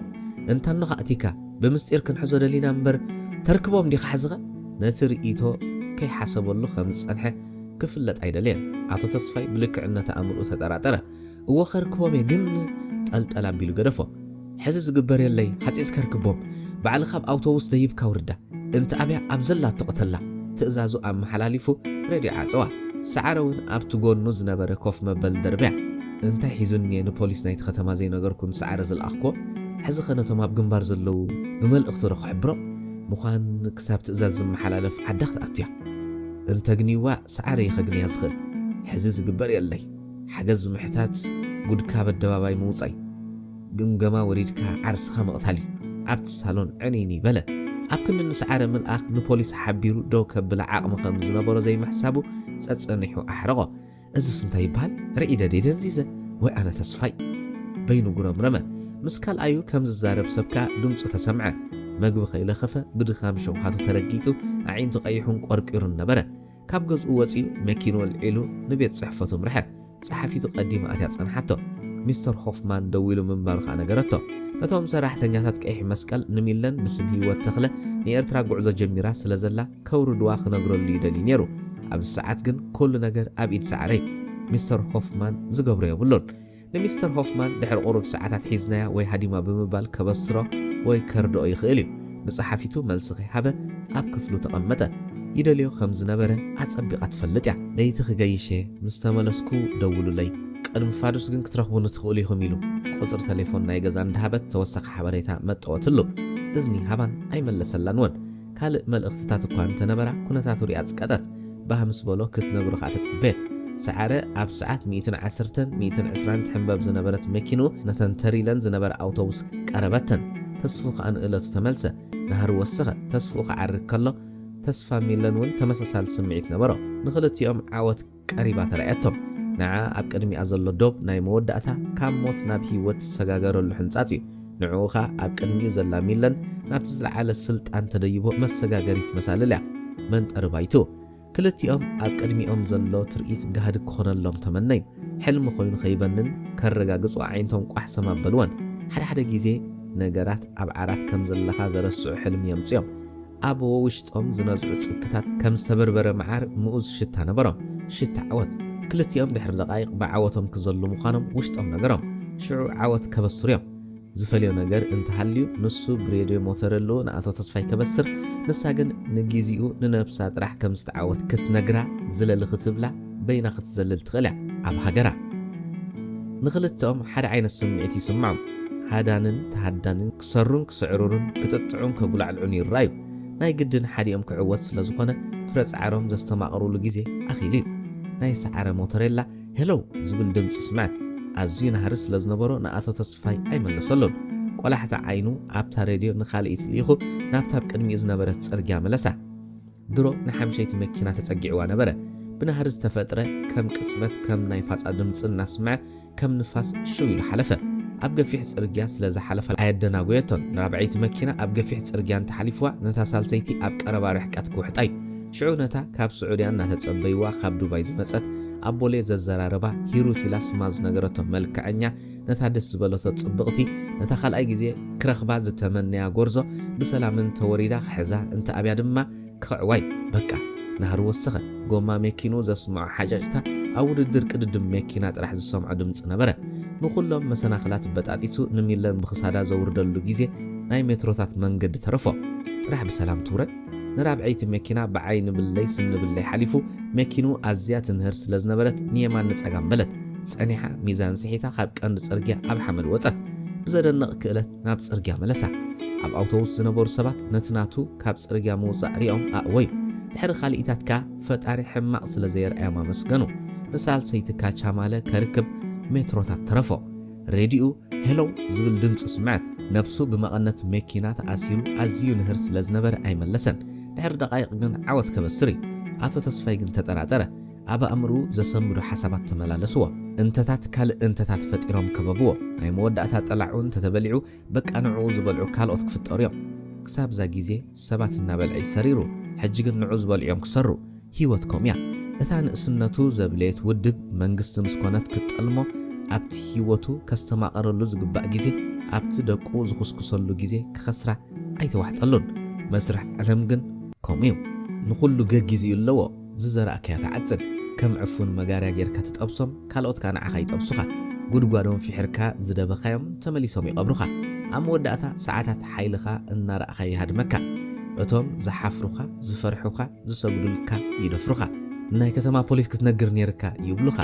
"እንታኖ ከኣቲካ፣ ብምስጢር ክንሕዞ ደሊና እምበር፣ ተርክቦም ዲኻ ሓዝኻ?" ነቲ ርእይቶ ከይሓሰበሉ ከም ዝጸንሐ ክፍለጥ ኣይደለየን። ኣቶ ተስፋይ ብልክዕነት ኣእምርኡ ተጠራጠረ። "እወ ከርክቦም እየ፣ ግን" ጠልጠል ኣቢሉ ገደፎ። "ሕዚ ዝግበር የለይ፣ ሃጺጽ ከርክቦም። ባዕልኻ ኣብ ኣውቶቡስ ደይብካ ውርዳ። እንቲ ኣብያ ኣብ ዘላቶ ቅተላ።" ትእዛዙ ኣመሓላሊፉ ሬድዮ ዓጸዋ። ሰዓረ እውን ኣብቲ ጎኑ ዝነበረ ኮፍ መበሊ ደርብያ። "እንታይ ሒዙኒ እየ ንፖሊስ ናይቲ ከተማ ዘይነገርኩ ንሰዓረ ዝለኣኽክዎ? ሕዚ ኸ ነቶም ኣብ ግንባር ዘለዉ ብመልእኽቲ ዶ ክሕብሮም? ምዃን ክሳብ ትእዛዝ ዝመሓላለፍ ዓዳ ክትኣቱ እያ። እንተግንይዋ ሰዓረ እዩ ከግንያ ዝኽእል። ሕዚ ዝግበር የለይ። ሓገዝ ምሕታት፣ ጉድካ ኣብ ኣደባባይ ምውጻይ፣ ግምገማ ወሪድካ ዓርስኻ ምቕታል እዩ። ኣብቲ ሳሎን ዕንይንይ በለ። ኣብ ክንዲ ንሰዓረ ምልኣኽ ንፖሊስ ሓቢሩ ደው ከብላ ዓቕሚ ከም ዝነበሮ ዘይምሕሳቡ ጸጸኒሑ ኣሕረቖ። "እዝስ እንታይ ይበሃል? ርዒደ ድየ ደንዚዘ? ወይ ኣነ ተስፋይ?" በይኑ ጉረምረመ። ምስ ካልኣዩ ከም ዝዛረብ ሰብ ከኣ ድምጹ ተሰምዐ። መግቢ ከይለኸፈ ብድኻም ሸውሃቱ ተረጊጡ ኣዒንቱ ቀይሑን ቆርቂሩን ነበረ። ካብ ገዝኡ ወጺኡ መኪንኡ ኣልዒሉ ንቤት ጽሕፈቱ ኣምርሐ። ጸሓፊቱ ቀዲማ ኣትያ ጸንሓቶ። ሚስተር ሆፍማን ደዊሉ ምንባሩ ከኣ ነገረቶ። ነቶም ሰራሕተኛታት ቀይሕ መስቀል ንሚለን ብስም ህይወት ተኽለ ንኤርትራ ጉዕዞ ጀሚራ ስለ ዘላ ከውርድዋ ክነግረሉ ይደሊ ነይሩ። ኣብዚ ሰዓት ግን ኩሉ ነገር ኣብ ኢድ ሰዓረ እዩ። ሚስተር ሆፍማን ዝገብሮ የብሉን። ንሚስተር ሆፍማን ድሕሪ ቁሩብ ሰዓታት ሒዝናያ ወይ ሃዲማ ብምባል ከበስሮ ወይ ከርድኦ ይኽእል እዩ። ንጸሓፊቱ መልሲ ከይሃበ ኣብ ክፍሉ ተቐመጠ። ይደልዮ ከም ዝነበረ ኣጸቢቓ ትፈልጥ እያ። "ለይቲ ክገይሽ እየ፣ ምስ ተመለስኩ ደውሉለይ። ቅድሚ ፋዱስ ግን ክትረኽቡኒ ትኽእሉ ኢኹም" ኢሉ ቁጽሪ ተሌፎን ናይ ገዛ እንዳሃበት ተወሳኺ ሓበሬታ መጠወትሉ። እዝኒ ሃባን ኣይመለሰላን እውን። ካልእ መልእኽትታት እኳ እንተነበራ ኩነታቱ ሪኣ ጽቀጠት። ባህ ምስ በሎ ክትነግሮ ከኣ ተጸበየት። ሰዓረ ኣብ ሰዓት ሚእትን ዓሰርተን ሚእትን ዕስራን ትሕንበብ ዝነበረት መኪንኡ ነተን ተር ኢለን ዝነበራ ኣውቶቡስ ቀረበተን። ተስፉ ከኣ ንእለቱ ተመልሰ። ናህሪ ወሰኸ። ተስፉ ክዓርግ ከሎ ተስፋ ሚለን እውን ተመሳሳሊ ስምዒት ነበሮ። ንኽልቲኦም ዓወት ቀሪባ ተራእየቶም። ንዓ ኣብ ቅድሚኣ ዘሎ ዶብ ናይ መወዳእታ ካብ ሞት ናብ ህይወት ትሰጋገረሉ ሕንጻጽ እዩ። ንዕኡ ኸኣ ኣብ ቅድሚኡ ዘላ ሚለን ናብቲ ዝለዓለ ስልጣን ተደይቦ መሰጋገሪት መሳልል እያ። መንጠሪ ባይቱ። ክልቲኦም ኣብ ቅድሚኦም ዘሎ ትርኢት ጋህዲ ክኾነሎም ተመነዩ። ሕልሚ ኮይኑ ከይበንን ከረጋግጹ ኣዒንቶም ቋሕ ሰም ኣበልወን። ሓደ ሓደ ግዜ ነገራት ኣብ ዓራት ከም ዘለኻ ዘረስዑ ሕልሚ የምጽኦም። ኣብ ውሽጦም ዝነዝዑ ጽክታት ከም ዝተበርበረ መዓር ምኡዝ ሽታ ነበሮም። ሽታ ዓወት። ክልቲኦም ድሕሪ ደቓይቕ ብዓወቶም ክዘሉ ምዃኖም ውሽጦም ነገሮም። ሽዑ ዓወት ከበስሩ እዮም። ዝፈልዮ ነገር እንተሃልዩ ንሱ ብሬድዮ ሞተረልኡ ንኣቶ ተስፋይ ከበስር፣ ንሳ ግን ንግዜኡ ንነብሳ ጥራሕ ከም ዝተዓወት ክትነግራ ዝለሊ ክትብላ በይና ክትዘልል ትኽእል እያ ኣብ ሃገራ። ንኽልተኦም ሓደ ዓይነት ስምዒት ይስምዖም። ሃዳንን ተሃዳንን ክሰሩን ክስዕርሩን ክጥጥዑን ከጉላዕልዑን ይረኣዩ። ናይ ግድን ሓዲኦም ክዕወት ስለ ዝኾነ ፍረ ጻዕሮም ዘስተማቕሩሉ ግዜ ኣኺሉ እዩ። ናይ ሰዓረ ሞተሬላ ሄሎው ዝብል ድምጺ ስምዐት። ኣዝዩ ናህሪ ስለ ዝነበሮ ንኣቶ ተስፋይ ኣይመለሰሉን። ቆላሕታ ዓይኑ ኣብታ ሬድዮ ንኻልኢት ልኢኹ ናብታ ኣብ ቅድሚኡ ዝነበረት ጽርግያ መለሳ። ድሮ ንሓምሸይቲ መኪና ተጸጊዕዋ ነበረ። ብናህሪ ዝተፈጥረ ከም ቅጽበት ከም ናይ ፋጻ ድምጺ እናስምዐ ከም ንፋስ ሽው ኢሉ ሓለፈ። ኣብ ገፊሕ ጽርግያ ስለ ዝሓለፈ ኣየደናጎየቶን። ራብዐይቲ መኪና ኣብ ገፊሕ ጽርግያ እንተሓሊፍዋ ነታ ሳልሰይቲ ኣብ ቀረባ ርሕቀት ክውሕጣ እዩ። ሽዑ ነታ ካብ ስዑድያ እናተጸበይዋ ካብ ዱባይ ዝመጸት ኣብ ቦሌ ዘዘራረባ ሂሩት ኢላ ስማ ዝነገረቶ መልክዐኛ፣ ነታ ደስ ዝበለቶ ጽብቕቲ፣ ነታ ካልኣይ ግዜ ክረኽባ ዝተመነያ ጎርዞ ብሰላም እንተወሪዳ ክሕዛ እንተኣብያ ድማ ክኽዕዋ እዩ። በቃ ናህሪ ወሰኸ። ጎማ መኪንኡ ዘስምዖ ሓጫጭታ ኣብ ውድድር ቅድድም መኪና ጥራሕ ዝሰምዖ ድምጺ ነበረ። ንኹሎም መሰናኽላት በጣጢሱ ንሚለን ብኽሳዳ ዘውርደሉ ግዜ ናይ ሜትሮታት መንገዲ ተረፎ። ጥራሕ ብሰላም ትውረድ። ንራብዐይቲ መኪና ብዓይኒ ብለይ ስኒ ብለይ ሓሊፉ መኪንኡ ኣዝያ ትንህር ስለ ዝነበረት ንየማን ንጸጋም በለት። ጸኒሓ ሚዛን ስሒታ ካብ ቀንዲ ጽርግያ ኣብ ሓመድ ወጸት። ብዘደንቕ ክእለት ናብ ጽርግያ መለሳ። ኣብ ኣውቶቡስ ዝነበሩ ሰባት ነቲ ናቱ ካብ ጽርግያ ምውጻእ ሪኦም ኣእወዩ። ድሕሪ ካልኢታት ከኣ ፈጣሪ ሕማቕ ስለ ዘየርኣዮም ኣመስገኑ። ንሳልሰይቲ ካቻማለ ከርክብ ሜትሮታት ተረፎ። ሬድዮኡ ሄሎው ዝብል ድምጺ ስምዐት። ነብሱ ብመቐነት መኪና ተኣሲሩ ኣዝዩ ንህር ስለ ዝነበረ ኣይመለሰን። ድሕሪ ደቓይቕ ግን ዓወት ከበስር እዩ። ኣቶ ተስፋይ ግን ተጠራጠረ። ኣብ ኣእምርኡ ዘሰንብዱ ሓሳባት ተመላለስዎ። እንተታት ካልእ እንተታት ፈጢሮም ከበብዎ። ናይ መወዳእታ ጠላዑ እንተተበሊዑ በቃ ንዕኡ ዝበልዑ ካልኦት ክፍጠሩ እዮም። ክሳብዛ ግዜ ሰባት እናበልዐ ይሰሪሩ፣ ሕጂ ግን ንዑ ዝበልዑ እዮም ክሰሩ። ህይወት ከምኡ እያ። እታ ንእስነቱ ዘብለየት ውድብ መንግስቲ ምስ ኮነት ክትጠልሞ ኣብቲ ህይወቱ ከስተማቐረሉ ዝግባእ ግዜ ኣብቲ ደቁ ዝኹስኩሰሉ ግዜ ክኸስራ ኣይተዋሕጠሉን። መስርሕ ዓለም ግን ከምኡ እዩ። ንኹሉ ገጊዝኡ ኣለዎ። ዝዘራእካዮ ትዓጽድ። ከም ዕፉን መጋርያ ጌርካ ትጠብሶም፣ ካልኦት ከኣ ንዓኻ ይጠብሱኻ። ጉድጓዶም ፊሕርካ ዝደበኻዮም ተመሊሶም ይቐብሩኻ። ኣብ መወዳእታ ሰዓታት ሓይልኻ እናረኣኻ ይሃድመካ። እቶም ዝሓፍሩኻ፣ ዝፈርሑኻ፣ ዝሰግዱልካ ይደፍሩኻ። ናይ ከተማ ፖሊስ ክትነግር ኔርካ ይብሉኻ።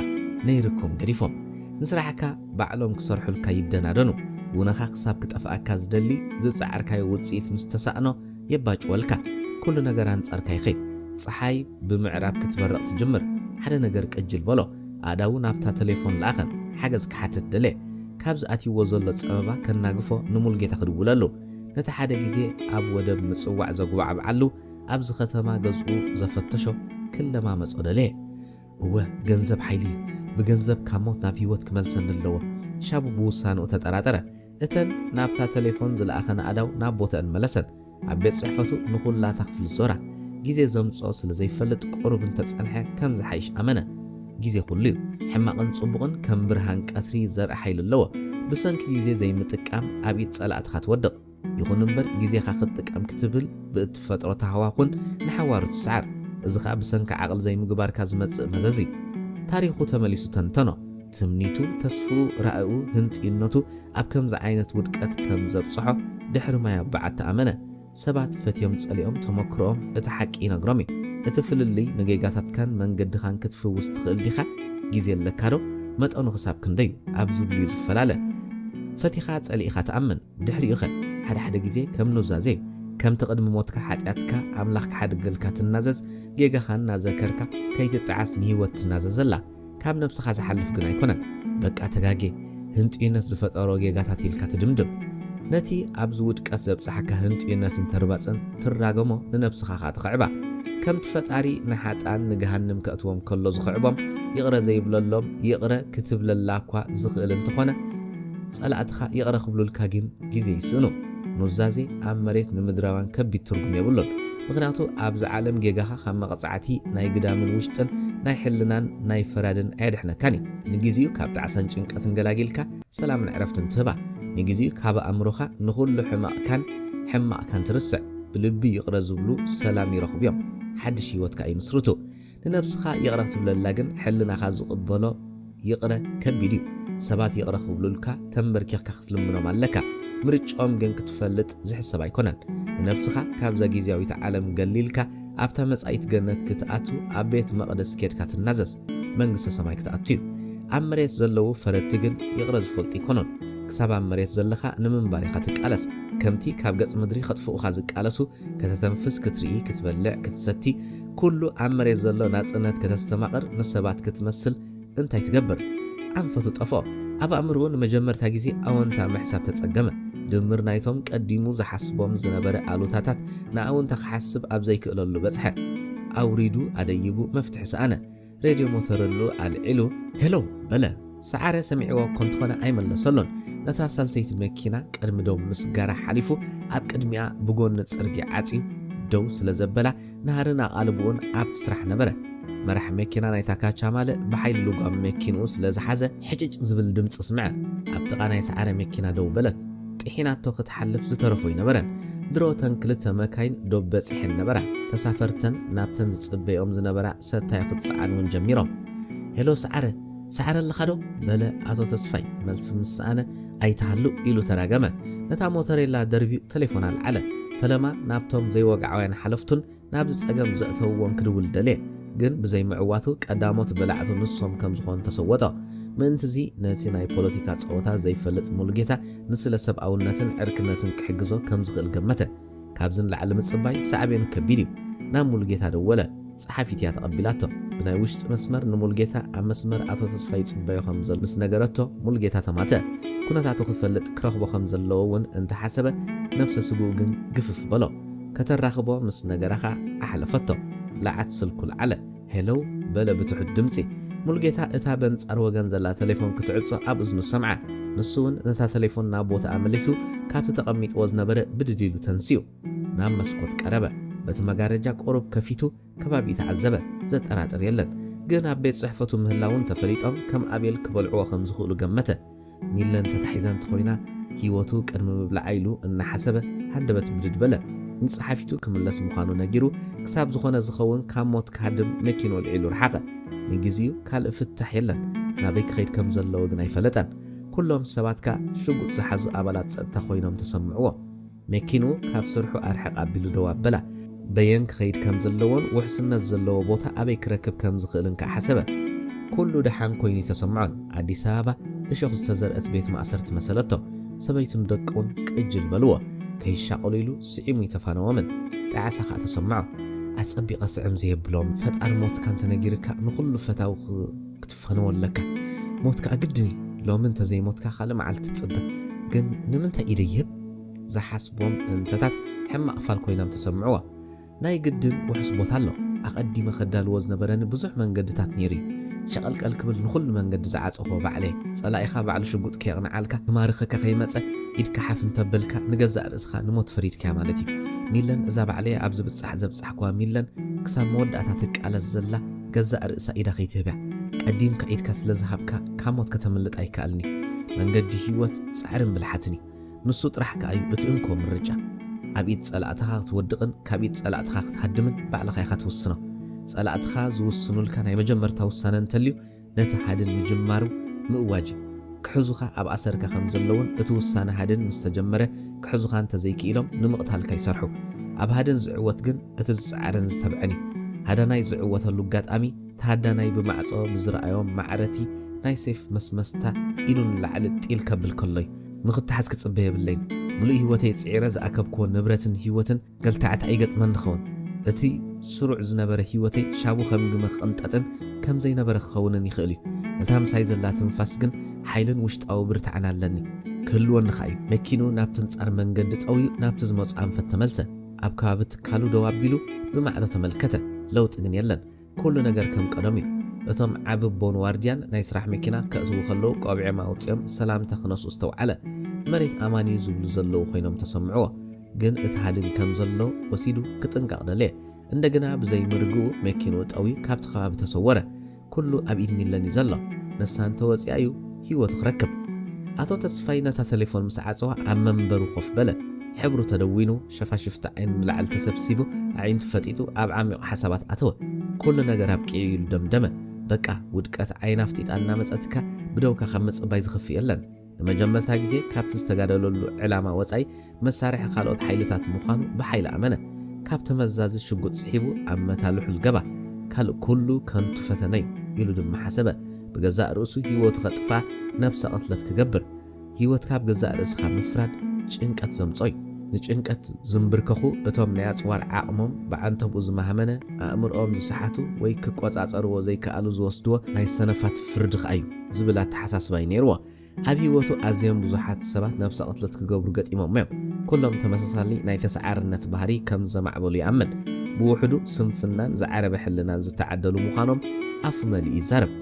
ነይርኩም ገዲፎም ንስራሕካ ባዕሎም ክሰርሑልካ ይደናደኑ። ውነኻ ክሳብ ክጠፍኣካ ዝደሊ ዝጸዓርካዮ ውጽኢት ምስ ተሳእኖ የባጭወልካ። ኩሉ ነገር ኣንጻርካ ይኸይድ። ጸሓይ ብምዕራብ ክትበርቕ ትጅምር። ሓደ ነገር ቅጅል በሎ። ኣእዳዉ ናብታ ተሌፎን ለኣኸን። ሓገዝ ክሓትት ደለ። ካብዚ ኣትይዎ ዘሎ ጸበባ ከናግፎ ንሙልጌታ ክድውለሉ። ነቲ ሓደ ግዜ ኣብ ወደብ ምጽዋዕ ዘጉባዕብዓሉ ኣብዚ ከተማ ገዝኡ ዘፈተሾ ክለማመጾ ደለየ። እወ፣ ገንዘብ ሓይሊ እዩ። ብገንዘብ ካብ ሞት ናብ ህይወት ክመልሰኒ ኣለዎ። ሻቡ ብውሳንኡ ተጠራጠረ። እተን ናብታ ተሌፎን ዝለኣኸን ኣእዳው ናብ ቦተአን መለሰን። ኣብ ቤት ጽሕፈቱ ንኹላታ ክፍሊ ዞራ። ግዜ ዘምጽኦ ስለ ዘይፈልጥ ቁሩብ እንተጸንሐ ከም ዝሓይሽ ኣመነ። ግዜ ኩሉ እዩ። ሕማቕን ጽቡቕን ከም ብርሃን ቀትሪ ዘርኢ ሓይሊ ኣለዎ። ብሰንኪ ግዜ ዘይምጥቃም ኣብ ኢድ ጸላእትኻ ትወድቕ። ይኹን እምበር ግዜኻ ክትጥቀም ክትብል ብእትፈጥሮ ተሃዋኹን ንሓዋሩ ትስዓር። እዚ ኸኣ ብሰንኪ ዓቕሊ ዘይምግባርካ ዝመጽእ መዘዝ እዩ። ታሪኹ ተመሊሱ ተንተኖ። ትምኒቱ፣ ተስፍኡ፣ ራእኡ፣ ህንጥዩነቱ ኣብ ከምዚ ዓይነት ውድቀት ከም ዘብጽሖ ድሕሪ ማይ ኣባዓት ተኣመነ። ሰባት ፈትዮም ጸሊኦም ተመክሮኦም እቲ ሓቂ ይነግሮም እዩ። እቲ ፍልልይ ንጌጋታትካን መንገድኻን ክትፍውስ ትኽእል ዲኻ? ግዜ ኣለካ ዶ? መጠኑ ክሳብ ክንደይ እዩ? ኣብ ዝብሉ እዩ ዝፈላለ። ፈቲኻ ጸሊእኻ ትኣምን። ድሕሪኡኸ? ሓደ ሓደ ግዜ ከም ኑዛዜ እዩ። ከምቲ ቅድሚ ሞትካ ሓጢኣትካ ኣምላኽ ክሓድገልካ ትናዘዝ፣ ጌጋኻ እናዘከርካ ከይትጠዓስ ንህይወት ትናዘዘላ። ካብ ነብስኻ ዝሓልፍ ግን ኣይኮነን። በቃ ተጋጌ፣ ህንጥዩነት ዝፈጠሮ ጌጋታት ኢልካ ትድምድም። ነቲ ኣብዚ ውድቀት ዘብጽሓካ ህንጥዩነትን ተርባጽን ትራገሞ፣ ንነብስኻ ኸኣ ትኽዕባ። ከምቲ ፈጣሪ ንሓጥኣን ንገሃንም ከእትዎም ከሎ ዝኽዕቦም፣ ይቕረ ዘይብለሎም፣ ይቕረ ክትብለላ እኳ ዝኽእል እንተኾነ፣ ጸላእትኻ ይቕረ ክብሉልካ ግን ግዜ ይስእኑ። ኑዛዜ ኣብ መሬት ንምድራውያን ከቢድ ትርጉም የብሉን። ምኽንያቱ ኣብዚ ዓለም ጌጋኻ ካብ መቕጻዕቲ ናይ ግዳምን ውሽጥን ናይ ሕልናን ናይ ፈራድን ኣየድሕነካን እዩ። ንግዜኡ ካብ ጣዕሳን ጭንቀትን ገላጊልካ ሰላምን ዕረፍትን ትህባ። ንግዜኡ ካብ ኣእምሮኻ ንኹሉ ሕማቕካን ሕማቕካን ትርስዕ። ብልቢ ይቕረ ዝብሉ ሰላም ይረኽቡ እዮም። ሓድሽ ህይወት ከኣ ይምስርቱ። ንነብስኻ ይቕረ ክትብለላ ግን ሕልናኻ ዝቕበሎ ይቕረ ከቢድ እዩ። ሰባት ይቕረ ክብሉልካ ተንበርኪኽካ ክትልምኖም ኣለካ። ምርጭኦም ግን ክትፈልጥ ዝሕሰብ ኣይኮነን። ንነብስኻ ካብዛ ግዝያዊት ዓለም ገሊልካ ኣብታ መጻኢት ገነት ክትኣቱ ኣብ ቤት መቕደስ ኬድካ ትናዘዝ። መንግስተ ሰማይ ክትኣቱ እዩ። ኣብ መሬት ዘለዉ ፈረድቲ ግን ይቕረ ዝፈልጡ ኣይኮኑን። ክሳብ ኣብ መሬት ዘለኻ ንምንባር ኢኻ ትቃለስ። ከምቲ ካብ ገጽ ምድሪ ከጥፍኡኻ ዝቃለሱ፣ ከተተንፍስ፣ ክትርኢ፣ ክትበልዕ፣ ክትሰቲ፣ ኩሉ ኣብ መሬት ዘሎ ናጽነት ከተስተማቕር፣ ንሰባት ክትመስል እንታይ ትገብር? ኣንፈቱ ጠፍኦ። ኣብ ኣእምሮኡ ንመጀመርታ ግዜ ኣወንታ ምሕሳብ ተጸገመ። ድምር ናይቶም ቀዲሙ ዝሓስቦም ዝነበረ ኣሉታታት ንኣወንታ ክሓስብ ኣብ ዘይክእለሉ በጽሐ። ኣውሪዱ ኣደይቡ መፍትሒ ሰኣነ። ሬድዮ ሞተረሉ ኣልዒሉ፣ "ሄሎ!" በለ። ሰዓረ ሰሚዕዎ እኮ እንተኾነ ኣይመለሰሉን። ነታ ሳልሰይቲ መኪና ቅድሚ ደው ምስ ጋራ ሓሊፉ ኣብ ቅድሚኣ ብጎኒ ጽርግያ ዓጽዩ ደው ስለ ዘበላ፣ ናህርን ኣቓልብኡን ኣብቲ ስራሕ ነበረ። መራሕ መኪና ናይታ ካቻማለ ብሓይሊ ልጓም መኪንኡ ስለ ዝሓዘ፣ ሕጭጭ ዝብል ድምጺ ስምዐ። ኣብ ጥቓ ናይ ሰዓረ መኪና ደው በለት። ጥሒናቶ ክትሓልፍ ዝተረፎ ኣይነበረን። ድሮ እተን ክልተ መካይን ዶብ በጺሐን ነበራ። ተሳፈርተን ናብተን ዝጽበይኦም ዝነበራ ሰታዮ ክትጸዓን እውን ጀሚሮም። "ሄሎ ሰዓረ፣ ሰዓረ ኣለኻ ዶ?" በለ ኣቶ ተስፋይ። መልሲ ምስ ሰኣነ፣ "ኣይትሃሉ" ኢሉ ተራገመ። ነታ ሞተሬላ ደርቢዩ ተሌፎን ኣልዓለ። ፈለማ ናብቶም ዘይወግዓውያን ሓለፍቱን ናብዚ ጸገም ዘእተውዎን ክድውል ደልየ። ግን ብዘይምዕዋቱ ቀዳሞት በላዕቱ ንሶም ከም ዝኾኑ ተሰወጦ። ምእንትዚ ነቲ ናይ ፖለቲካ ጸወታ ዘይፈልጥ ሙሉጌታ ንስለ ሰብኣውነትን ዕርክነትን ክሕግዞ ከም ዝኽእል ገመተ። ካብዚ ንላዕሊ ምጽባይ ሳዕቤኑ ከቢድ እዩ። ናብ ሙሉጌታ ደወለ። ጸሓፊት እያ ተቐቢላቶ። ብናይ ውሽጢ መስመር ንሙሉጌታ ኣብ መስመር ኣቶ ተስፋይ ይጽበዮ ከም ዘሎ ምስ ነገረቶ፣ ሙሉጌታ ተማተ። ኩነታቱ ክፈልጥ ክረኽቦ ከም ዘለዎ እውን እንተሓሰበ፣ ነብሰ ስግኡ ግን ግፍፍ በሎ። "ከተራኽቦ ምስ ነገረኻ" ኣሕለፈቶ። ለዓት ስልኩ ለዓለ። "ሄለው" በለ ብትሑት ድምጺ። ሙሉጌታ እታ በንጻር ወገን ዘላ ተሌፎን ክትዕጾ ኣብ እዝኑ ሰምዓ። ንሱ እውን ነታ ተሌፎን ናብ ቦታኣ መሊሱ፣ ካብቲ ተቐሚጥዎ ዝነበረ ብድድ ኢሉ ተንሲኡ። ናብ መስኮት ቀረበ። በቲ መጋረጃ ቁሩብ ከፊቱ ከባቢኡ ተዓዘበ። ዘጠራጥር የለን። ግን ኣብ ቤት ጽሕፈቱ ምህላዉ እንተፈሊጦም ከም ኣቤል ክበልዕዎ ከም ዝኽእሉ ገመተ። ሚለን ተታሒዛ እንተኾይና ህይወቱ ቅድሚ ምብላዓ ኢሉ እናሓሰበ ሃንደበት ብድድ በለ። ንጸሓፊቱ ክምለስ ምዃኑ ነጊሩ ክሳብ ዝኾነ ዝኸውን ካብ ሞት ክሃድም መኪንኡ ኣልዒሉ ረሓቐ። ንግዚኡ ካልእ ፍታሕ የለን። ናበይ ክኸይድ ከም ዘለዎ ግን ኣይፈለጠን። ኩሎም ሰባት ከኣ ሽጉጥ ዝሓዙ ኣባላት ጸጥታ ኮይኖም ተሰምዕዎ። መኪንኡ ካብ ስርሑ ኣርሕቕ ኣቢሉ ደው ኣበላ። በየን ክኸይድ ከም ዘለዎን ውሕስነት ዘለዎ ቦታ ኣበይ ክረክብ ከም ዝኽእልን ከኣ ሓሰበ። ኩሉ ደሓን ኮይኑ ተሰምዖን። ኣዲስ ኣበባ እሾኽ ዝተዘርአት ቤት ማእሰርቲ መሰለቶ። ሰበይቱን ደቁን ቅጅል በልዎ። ከይሻቐሉ ኢሉ ስዒሙ ይተፋነዎምን። ጣዕሳ ከኣ ተሰምዖ። ኣጸቢቐ ስዕም ዘየብሎም ፈጣሪ ሞትካ እንተነጊርካ ንኹሉ ፈታዊ ክ-፣ ክትፋነዎ ኣለካ። ሞት ከኣ ግድን እዩ። ሎሚ እንተዘይሞትካ ካልእ መዓልቲ ትጽበ። ግን ንምንታይ ኢደ ይህብ? ዝሓስቦም እንተታት ሕማቕ ፋል ኮይኖም ተሰምዕዎ። ናይ ግድን ውሑስ ቦታ ኣሎ። ኣቐዲመ ከዳልዎ ዝነበረኒ ብዙሕ መንገድታት ነይሩ እዩ። ሸቐልቀል ክብል ንኹሉ መንገዲ ዝዓጸኽዎ ባዕለየ። ጸላኢኻ ባዕሉ ሽጉጥ ከየቕንዓልካ፣ ክማርኸካ ከይመጸ ኢድካ ሓፍ እንተበልካ ንገዛእ ርእስኻ ንሞት ፈሪድካያ ማለት እዩ። ሚለን እዛ ባዕለየ ኣብ ዝብጻሕ ዘብጻሕክዋ ሚለን ክሳብ መወዳእታ ትቃለስ ዘላ ገዛእ ርእሳ ኢዳ ከይትህብ እያ። ቀዲምካ ኢድካ ስለ ዝሃብካ ካብ ሞት ከተምልጥ ኣይከኣልን እዩ። መንገዲ ህይወት ጻዕርን ብልሓትን እዩ። ንሱ ጥራሕ ከኣ እዩ እቲ እንኮ ምርጫ። ኣብ ኢድ ጸላእትኻ ክትወድቕን ካብ ኢድ ጸላእትኻ ክትሃድምን ባዕልኻ ኢኻ ትውስኖ። ጸላእትኻ ዝውስኑልካ ናይ መጀመርታ ውሳነ እንተልዩ፣ ነቲ ሃድን ምጅማሩ ምእዋጅ እዩ። ክሕዙኻ ኣብ ኣሰርካ ከም ዘለውን እቲ ውሳነ ሃድን ምስ ተጀመረ ክሕዙኻ እንተዘይክኢሎም ንምቕታልካ ይሰርሑ። ኣብ ሃድን ዝዕወት ግን እቲ ዝጸዓረን ዝተብዐን እዩ። ሃዳናይ ዝዕወተሉ ኣጋጣሚ ተሃዳናይ ብማዕጾ ብዝረኣዮም ማዕረቲ ናይ ሴፍ መስመስታ ኢዱ ንላዕሊ ጢል ከብል ከሎ እዩ። ንኽተሓዝ ክጽበ የብለይን። ምሉእ ህይወተይ ጽዒረ ዝኣከብክዎ ንብረትን ህይወትን ገልታዕታዕ ይገጥመኒ ኸውን። እቲ ስሩዕ ዝነበረ ህይወተይ ሻቡ ከም ግመ ክቕንጠጥን ከም ዘይነበረ ክኸውንን ይኽእል እዩ። ነታ ምሳይ ዘላ ትንፋስ ግን ሓይልን ውሽጣዊ ብርታዕን ኣለኒ። ክህልወኒ ከኣ እዩ። መኪንኡ ናብቲ ኣንጻር መንገዲ ጠውዩ ናብቲ ዝመጾ ኣንፈት ተመልሰ። ኣብ ከባቢ ትካሉ ደው ኣቢሉ ብማዕዶ ተመልከተ። ለውጢ ግን የለን። ኩሉ ነገር ከም ቀደሙ እዩ። እቶም ዓቢ ቦን ዋርድያን ናይ ስራሕ መኪና ከእትዉ ከለዉ ቆቢዖም ኣውጺኦም ሰላምታ ክነስኡ ዝተውዓለ። መሬት ኣማን እዩ ዝብሉ ዘለዉ ኮይኖም ተሰምዕዎ። ግን እቲ ሃድን ከም ዘሎ ወሲዱ ክጥንቀቕ ደለየ። እንደገና ብዘይ ምርግኡ መኪንኡ ጠውዩ ካብቲ ከባቢ ተሰወረ። ኩሉ ኣብ ኢድ ሚለን እዩ ዘሎ። ንሳ እንተወጺኣ እዩ ህይወቱ ክረክብ። ኣቶ ተስፋይ ነታ ተሌፎን ምስ ዓጸዋ ኣብ መንበሩ ኮፍ በለ። ሕብሩ ተደዊኑ፣ ሸፋሽፍቲ ዓይኑ ንላዕሊ ተሰብሲቡ፣ ኣዒንቱ ፈጢጡ ኣብ ዓሚቕ ሓሳባት ኣተወ። ኩሉ ነገር ኣብቂዑ ኢሉ ደምደመ። በቃ፣ ውድቀት ዓይና ኣፍጢጣ እናመጸትካ ብደውካ ካብ ምጽባይ ዝኸፍእ የለን። ንመጀመርታ ግዜ ካብቲ ዝተጋደለሉ ዕላማ ወጻኢ መሳርሒ ካልኦት ሓይልታት ምዃኑ ብሓይሊ ኣመነ። ካብ ተመዛዚ ሽጉጥ ስሒቡ ኣብ መታልሑል ገባ። ካልእ ኩሉ ከንቱ ፈተነ እዩ ኢሉ ድማ ሓሰበ። ብገዛእ ርእሱ ህይወቱ ከጥፍኣ ነብሰ ቅትለት ክገብር። ህይወትካ ኣብ ገዛእ ርእስኻ ምፍራድ ጭንቀት ዘምጾ እዩ። ንጭንቀት ዝንብርከኹ እቶም ናይ ኣጽዋር ዓቕሞም ብዓንተብኡ ዝማህመነ፣ ኣእምሮኦም ዝሰሓቱ ወይ ክቆጻጸርዎ ዘይከኣሉ ዝወስድዎ ናይ ሰነፋት ፍርዲ ከኣ እዩ ዝብል ኣተሓሳስባ እዩ ነይርዎ። ኣብ ህይወቱ ኣዝዮም ብዙሓት ሰባት ነብሰ ቅትለት ክገብሩ ገጢሞም እዮም። ኩሎም ተመሳሳሊ ናይ ተሰዓርነት ባህሪ ከም ዘማዕበሉ ይኣምን። ብውሕዱ ስንፍናን ዝዓረበ ሕልናን ዝተዓደሉ ምዃኖም ኣፉ መሊኡ ይዛረብ።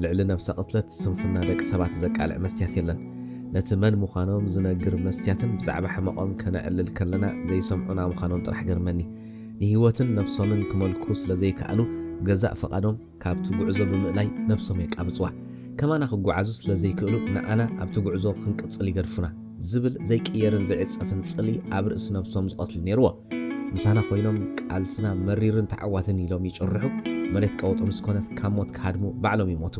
ልዕሊ ነብሰ ቅትለት ስንፍና ደቂ ሰባት ዘቃልዕ መስትያት የለን። ነቲ መን ምዃኖም ዝነግር መስትያትን ብዛዕባ ሕመቖም ከነዕልል ከለና ዘይሰምዑና ምዃኖም ጥራሕ ገርመኒ። ንህይወትን ነብሶምን ክመልኩ ስለ ዘይከኣሉ፣ ብገዛእ ፍቓዶም ካብቲ ጉዕዞ ብምእላይ ነብሶም የቃብጽዋ። ከማና ክጓዓዙ ስለ ዘይክእሉ፣ ንኣና ኣብቲ ጉዕዞ ክንቅጽል ይገድፉና። ዝብል ዘይቅየርን ዘይዕጸፍን ጽልኢ ኣብ ርእሲ ነብሶም ዝቐትሉ ነይርዎ። ምሳና ኮይኖም ቃልስና መሪርን ተዓዋትን ኢሎም ይጭርሑ፣ መሬት ቀውጢ ምስ ኮነት ካብ ሞት ክሃድሙ ባዕሎም ይሞቱ።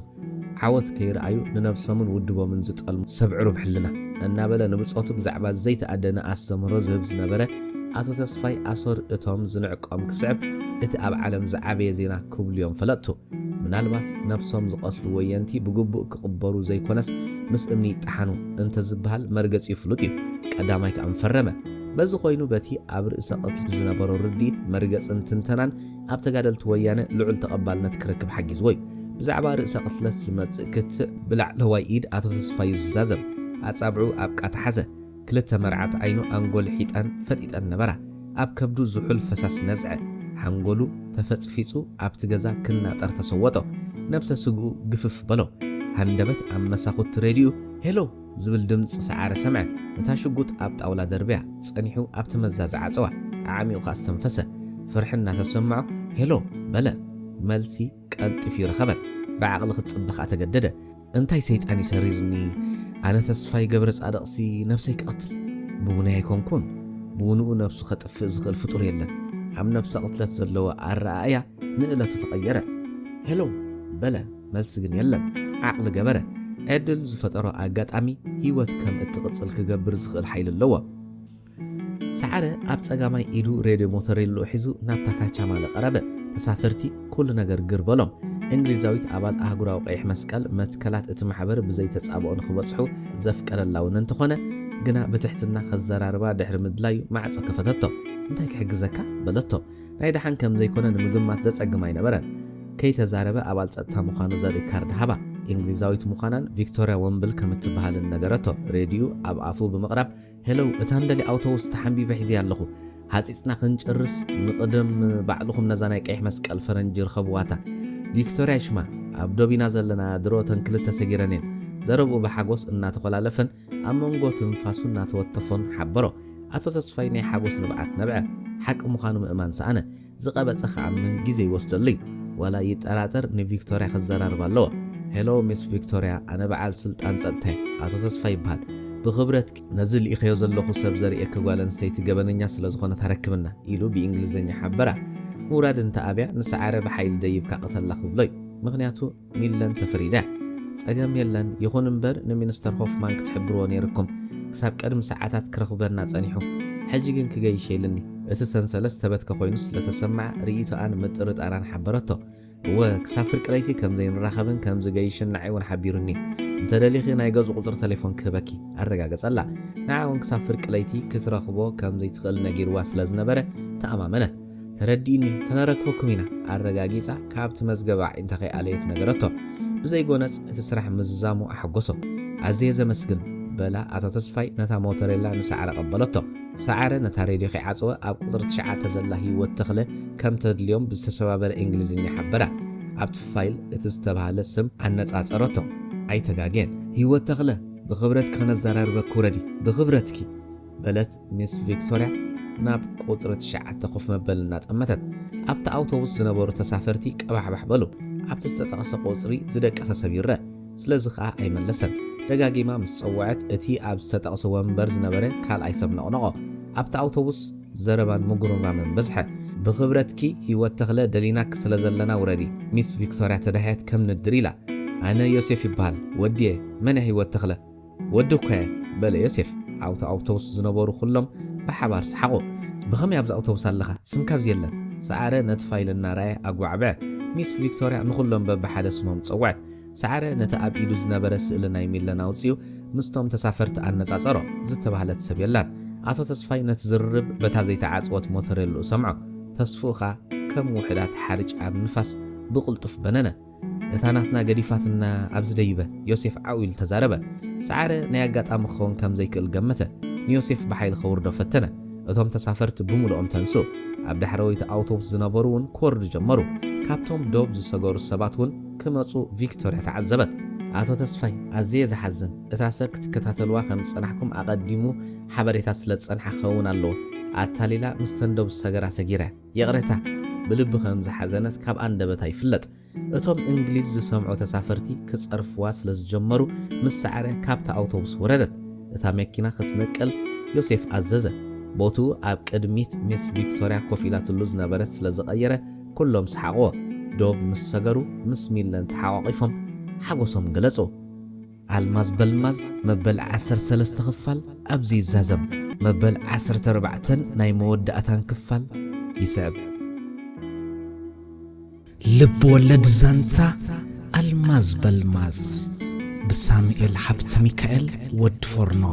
ዓወት ከይረኣዩ ንነብሶምን ውድቦምን ዝጠልሙ ሰብ ዕሩብ ሕልና እናበለ ንብጾቱ ብዛዕባ ዘይተኣደነ ኣስተምህሮ ዝህብ ዝነበረ ኣቶ ተስፋይ ኣሶር እቶም ዝንዕቆም ክስዕብ እቲ ኣብ ዓለም ዝዓበየ ዜና ክብሉ እዮም ፈለጥቱ። ምናልባት ነብሶም ዝቐትሉ ወየንቲ ብግቡእ ክቕበሩ ዘይኮነስ ምስ እምኒ ይጠሓኑ እንተዝበሃል መርገጺኡ ፍሉጥ እዩ። ቀዳማይ ከኣ ምፈረመ። በዚ ኮይኑ በቲ ኣብ ርእሰ ቅትሊ ዝነበሮ ርድኢት መርገጽን ትንተናን ኣብ ተጋደልቲ ወያነ ልዑል ተቐባልነት ክረክብ ሓጊዝዎ እዩ። ብዛዕባ ርእሰ ቅትለት ዝመጽእ ክትዕ ብላዕለዋይ ኢድ ኣቶ ተስፋዩ ዝዛዘም ኣጻብዑ ኣብ ቃታ ሓዘ። ክልተ መርዓት ዓይኑ ኣንጎል ሒጠን ፈጢጠን ነበራ። ኣብ ከብዱ ዝሑል ፈሳስ ነዝዐ። ሓንጎሉ ተፈጽፊጹ ኣብቲ ገዛ ክናጠር ተሰወጦ። ነብሰ ስግኡ ግፍፍ በሎ። ሃንደበት ኣብ መሳኹቲ ሬድዩ ሄሎ ዝብል ድምጺ ሰዓረ ሰምዐ። ነታ ሽጉጥ ኣብ ጣውላ ደርብያ ጸኒሑ ኣብቲ መዛዛ ዓጸዋ። ዓሚቑ ከኣ ኣስተንፈሰ። ፍርሒ እናተሰምዖ ሄሎ በለ። መልሲ ቀልጢፉ ይረኸበን። ብዓቕሊ ክትጽበ ከኣ ተገደደ። እንታይ ሰይጣን ይሰሪርኒ? ኣነ ተስፋይ ገብረ ጻድቕሲ ነብሰይ ክቐትል? ብውነይ ኣይኮንኩን። ብውንኡ ነብሱ ከጥፍእ ዝኽእል ፍጡር የለን። ኣብ ነብሰ ቅትለት ዘለዎ ኣረኣእያ ንእለቱ ተቐየረ። ሄሎ በለ። መልሲ ግን የለን። ዓቕሊ ገበረ። ዕድል ዝፈጠሮ ኣጋጣሚ ህይወት ከም እትቕጽል ክገብር ዝኽእል ሓይሊ ኣለዎ። ሰዓረ ኣብ ጸጋማይ ኢዱ ሬድዮ ሞቶሬሎ ሒዙ ናብታ ካቻማለ ቀረበ። ተሳፈርቲ ኩሉ ነገር ግር በሎም። እንግሊዛዊት ኣባል ኣህጉራዊ ቀይሕ መስቀል መትከላት እቲ ማሕበር ብዘይተጻብኦ ንኽበጽሑ ዘፍቀደላ እውን እንተኾነ፣ ግና ብትሕትና ከዘራርባ ድሕሪ ምድላዩ ማዕጾ ከፈተቶ። "እንታይ ክሕግዘካ?" በለቶ። ናይ ደሓን ከም ዘይኮነ ንምግማት ዘጸግም ኣይነበረን። ከይተዛረበ ኣባል ጸጥታ ምዃኑ ዘርኢ ካርድ ሃባ። እንግሊዛዊት ምዃናን ቪክቶርያ ወምብል ከም እትበሃልን ነገረቶ። ሬድዩ ኣብ ኣፉ ብምቕራብ፣ "ሄሎ፣ እታ እንደሊ ኣውቶቡስ ተሓንቢበ ሒዘያ ኣለኹ። ሃጺጽና ክንጨርስ ንቕደም፣ ባዕልኹም ነዛ ናይ ቀይሕ መስቀል ፈረንጂ ርኸብዋታ። ቪክቶርያ ሽማ፣ ኣብ ዶብ ኢና ዘለና፣ ድሮ እተን ክልተ ሰጊረን እየን።" ዘረብኡ ብሓጎስ እናተኾላለፈን ኣብ መንጎ ትንፋሱ እናተወተፎን ሓበሮ። ኣቶ ተስፋይ ናይ ሓጎስ ንብዓት ነብዐ። ሓቂ ምዃኑ ምእማን ሰኣነ። ዝቐበጸ ክኣምን ግዜ ይወስደሉ እዩ። ዋላ ይጠራጠር፣ ንቪክቶርያ ክዘራርባ ኣለዎ። "ሄሎ ሚስ ቪክቶርያ፣ ኣነ በዓል ስልጣን ጸጥታ እየ። ኣቶ ተስፋይ ይበሃል። ብኽብረትኪ ነዚ ልኢኸዮ ዘለኹ ሰብ ዘርእየኪ ጓል ኣንስተይቲ ገበነኛ ስለ ዝኾነት ኣረክብና" ኢሉ ብእንግሊዝኛ ሓበራ። ምውራድ እንተ ኣብያ፣ ንሰዓረ ብሓይሊ ደይብካ ቅተላ ክብሎ እዩ። ምኽንያቱ ሚለን ተፈሪዳ። "ጸገም የለን፣ ይኹን እምበር ንሚኒስተር ሆፍማን ክትሕብርዎ ነይርኩም። ክሳብ ቅድሚ ሰዓታት ክረኽበና ጸኒሑ። ሕጂ ግን ክገይሽ የልኒ። እቲ ሰንሰለት ዝተበትከ ኮይኑ ስለ ተሰምዓ ርእይቶኣን ምጥርጣራን ሓበረቶ። እወ፣ ክሳብ ፍርቂ ለይቲ ከም ዘይንራኸብን ከም ዝገይሽን ንዓይ እውን ሓቢሩኒ። እንተ ደሊኺ ናይ ገዝኡ ቁጽሪ ተሌፎን ክህበኪ" ኣረጋገጸላ። ንዓ እውን ክሳብ ፍርቂ ለይቲ ክትረኽቦ ከም ዘይትኽእል ነጊርዋ ስለ ዝነበረ ተኣማመነት። "ተረዲእኒ፣ ከነረክበኩም ኢና" ኣረጋጊጻ ካብቲ መዝገብ ኣዒንታ ከይኣለየት ነገረቶ። ብዘይ ጎነጽ እቲ ስራሕ ምዝዛሙ ኣሐጎሶ። "ኣዝየ ዘመስግን" በላ ኣቶ ተስፋይ ነታ ሞተሬላ ንሰዓረ ቀበለቶ። ሰዓረ ነታ ሬድዮ ከይዓጸወ ኣብ ቁጽሪ ትሽዓተ ዘላ ህይወት ተኽለ ከም ተድልዮም ብዝተሰባበረ እንግሊዝኛ ሓበራ። ኣብቲ ፋይል እቲ ዝተባህለ ስም ኣነጻጸረቶ። ኣይተጋግየን። "ህይወት ተኽለ፣ ብኽብረት ከነዘራርበኪ ውረዲ፣ ብኽብረትኪ" በለት ሚስ ቪክቶርያ ናብ ቁጽሪ ትሽዓተ ኮፍ መበሊ እናጠመተት። ኣብቲ ኣውቶቡስ ዝነበሩ ተሳፈርቲ ቀባሕባሕ በሉ። ኣብቲ ዝተጠቕሰ ቁጽሪ ዝደቀሰ ሰብ ይረአ። ስለዚ ኸኣ ኣይመለሰን። ደጋጊማ ምስ ጸውዐት፣ እቲ ኣብ ዝተጠቕሰ ወንበር ዝነበረ ካልኣይ ሰብ ነቕነቖ። ኣብቲ ኣውቶቡስ ዘረባን ምጉርምራምን በዝሐ። "ብኽብረትኪ ህይወት ተኽለ፣ ደሊናኪ ስለ ዘለና ውረዲ" ሚስ ቪክቶርያ ተዳህየት ከም ንድር ኢላ። "ኣነ ዮሴፍ ይበሃል፣ ወዲየ። መን እያ ህይወት ተኽለ?" "ወዲ እኮ እየ" በለ ዮሴፍ። ኣብቲ ኣውቶቡስ ዝነበሩ ኩሎም ብሓባር ሰሓቑ። "ብኸመይ ኣብዚ ኣውቶቡስ ኣለኻ? ስምካ ኣብዚ የለን?" ሰዓረ ነቲ ፋይል እናረኣየ ኣጓዕበዐ። ሚስ ቪክቶርያ ንኹሎም በብሓደ ስሞም ጸውዐት። ሰዓረ ነቲ ኣብ ኢዱ ዝነበረ ስእሊ ናይ ሚለን ኣውጺኡ ምስቶም ተሳፈርቲ ኣነጻጸሮ። ዝተባህለት ሰብ የላን። ኣቶ ተስፋይ ነቲ ዝርርብ በታ ዘይተዓጽወት ሞተሬልኡ ሰምዖ። ተስፍኡ ኸኣ ከም ውሑዳት ሓርጭ ኣብ ንፋስ ብቕልጡፍ በነነ። "እታ ናትና ገዲፋትና ኣብዚ ደይበ" ዮሴፍ ዓው ኢሉ ተዛረበ። ሰዓረ ናይ ኣጋጣሚ ክኸውን ከም ዘይክእል ገመተ። ንዮሴፍ ብሓይሊ ከውርዶ ፈተነ። እቶም ተሳፈርቲ ብምሉኦም ተንስኡ። ኣብ ዳሕረወይቲ ኣውቶቡስ ዝነበሩ እውን ክወርዱ ጀመሩ። ካብቶም ዶብ ዝሰገሩ ሰባት እውን ክመጹ ቪክቶርያ ተዓዘበት። "ኣቶ ተስፋይ፣ ኣዝየ ዝሓዝን፣ እታ ሰብ ክትከታተልዋ ከም ዝጸናሕኩም ኣቐዲሙ ሓበሬታ ስለ ዝጸንሓ ክኸውን ኣለዎ። ኣታሊላ ምስተን ዶብ ዝሰገራ ሰጊራ እያ። ይቕሬታ" ብልቢ ከም ዝሓዘነት ካብ ኣንደበታ ይፍለጥ። እቶም እንግሊዝ ዝሰምዑ ተሳፈርቲ ክጸርፍዋ ስለ ዝጀመሩ፣ ምስ ሰዓረ ካብታ ኣውቶቡስ ወረደት። እታ መኪና ክትነቅል ዮሴፍ ኣዘዘ። ቦትኡ ኣብ ቅድሚት ሚስ ቪክቶርያ ኮፍ ኢላትሉ ዝነበረት ስለ ዝቐየረ፣ ኩሎም ሰሓቕዎ። ዶብ ምስ ሰገሩ፣ ምስ ሚለን ተሓቋቒፎም ሓጎሶም ገለጹ። ኣልማዝ በልማዝ መበል ዓሰርተ ሰለስተ ክፋል ኣብዚ ይዛዘም። መበል ዓሰርተ ኣርባዕተን ናይ መወዳእታን ክፋል ይስዕብ። ልብ ወለድ ዛንታ ኣልማዝ በልማዝ ብሳሙኤል ሃብተ ሚካኤል ወዲ ፎርኖ።